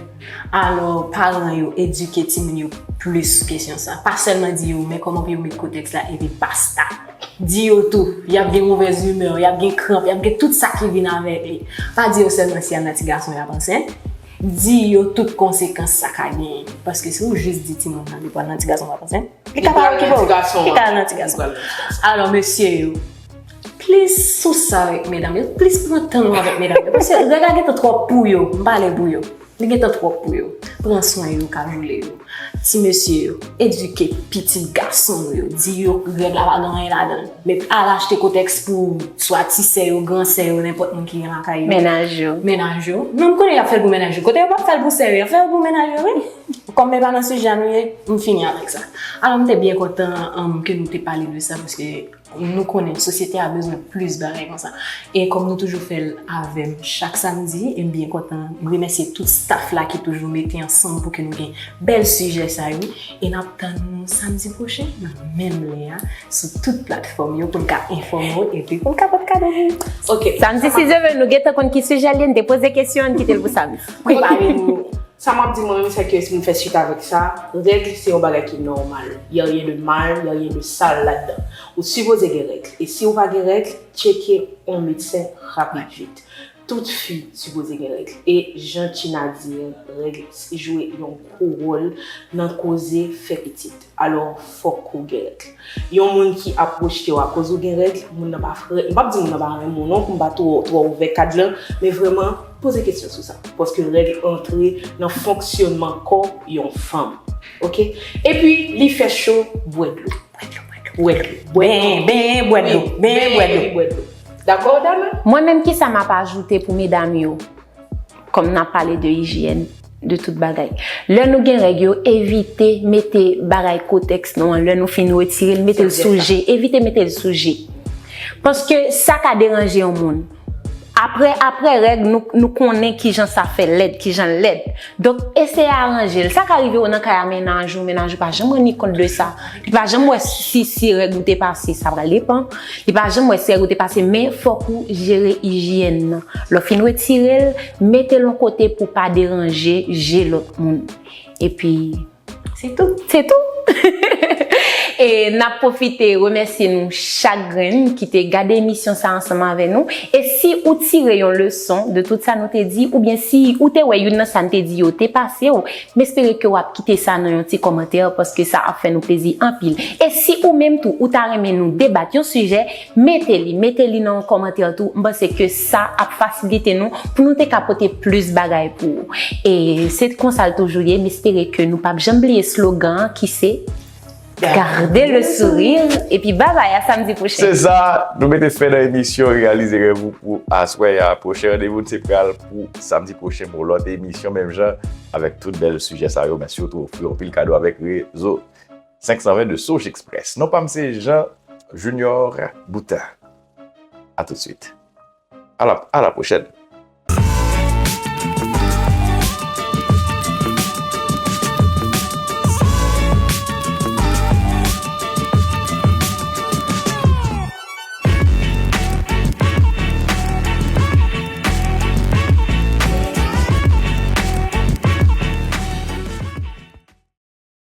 alò, paran yo, edike timoun yo plis sou kesyon sa. Pa sèlman di yo, men kòman pou yo met kotèks la, epi basta. Di yo tou, y ap gen movèz imè, y ap gen kranp, y ap gen tout sa ki vin avèk li. Pa di yo sèlman si y al nan ti gason y ap ansent. Di yo tout konsekans sa ka genyen. Paske si w jis di timoun nan li pral nan ti gason w ap ansent, li ka pa okipe w. Li ka al nan ti gason. Alò, mesye yo, Plis sou sa avèk medam yo, plis pran tan nou avèk medam yo. Paske règ la gentan twòp pou yo, m pale pou yo. Li gentan twòp pou yo. Pran swen yo, kajoule yo. Ti mesye yo, edike pitit gason nou yo. Di yo règ la pa gen anyen ladan l. Men al achte kotèks pou swa ti sè yo, gran sè yo, nenpòt moun ki gen lakay yo. Mennaj yo. Mennaj yo. Non, m konnen y ap fè l pou mennaj yo. Kote yo p ap fè l pou sè yo, y ap fè l pou mennaj yo, wi. Kòm men pa nan sijè a nou ye, m fini avèk sa. Alò, m te byen kontan, um, ke nou te pale de sa, paske nou konnen sosyete a bezwen plis bagay konsa. E kòm nou toujou fè l avè m chak samdi, e m byen kontan, m remèsye tout staff la ki toujou mete ansanm pou ke nou gen bèl sijè sa yo. E n ap tann nou samdi pwochen nan menm lè a sou tout platfòm yo pou n ka enfòme w epi pou n ka pote kado pou ou. Ok. Samdi, si Dye vle, nou gentan konn ki sijè l ye, n te poze kesyon an, n kite l pou samdi. Prepare nou. Sa m ap di mwen menm, se ke si m fè swit avèk sa, règ se yon bagay ki nòmal. Y a rien de mal, y a rien de sal ladan. Ou sipoze gen règ. E si ou pa gen règ, tcheke yon medsen rapid vit. Tout fi sipoze gen règ. E jan China di, règ jwe yon gwo wòl nan koze fè pitit. Alò, fòk ou gen règ. Yon moun ki ap rejte w akoz ou gen règ, moun nan pa frè, m p ap di moun nan pa renmen w non, pou m pa twò, twò ouvè kad lan, men vrèman, poze kesyon sou sa. Paske règ antre nan fonksyonman kò yon fanm. Ok? Epi, li fè cho, bwè dlo. Bwè dlo, bwè dlo. Bwè dlo. Benyen, benyen, bwè dlo. Benyen, bwè dlo. Bwè dlo. Dakò, Dana? Mwen menm, kisa m ap ajoute pou medam yo? Kòm n ap pale de ijyèn, de tout bagay. Lè nou gen règ yo, evite mete bagay kotèks nou an, lè nou fin retire l, mete l sou je. Evite mete l sou je. Paske sa ka deranje yon moun. Apre, apre règ, nou, nou konnen kijan sa fè lèd, kijan l lèd. Donk, eseye aranje l. Sa ka rive w nan kay a mennaj ou, mennaj ou pa janm rann li kont de sa. Li pa janm wè si, si règ ou te pase, sa pral depann. Li pa janm wè si règ ou te pase, men fòk ou jere ijyèn nan. Lè w fin retire l, mete l yon kote pou pa deranje je lòt moun. Epi, Se tou. Se tou. E n ap pwofite remèsye nou chak grenn ki te gade emisyon sa ansanm avè nou. E si ou tire yon leson de tout sa nou te di, oubyen si ou te wè youn nan sa n te di yo te pase w, m espere ke w ap kite sa nan yon ti kòmantè, paske sa ap fè nou plezi anpil. E si ou menm tou, ou ta renmen nou debat yon sijè, mete li, mete li nan yon kòmantè tou. M panse ke sa ap fasilite nou pou nou te ka pote plis bagay pou ou. E se konsa l toujou ye. M espere ke nou p ap janm bliye slogan an ki se Garde le sourire. Epi babay, a samdi pwochen. Se sa, nou mete fen nan emisyon Reyalize Rèv Ou pou aswè a. Pwochen randevou n se pral pou samdi pwochen pou yon lòt emisyon, menm jan, avèk tout bèl sijè sa yo, men sitou ofri anpil kado avèk rezo senk san ven de Source Express. Non pa m se Jean Junior Boutin. A tout de suite. À la, à la prochaine.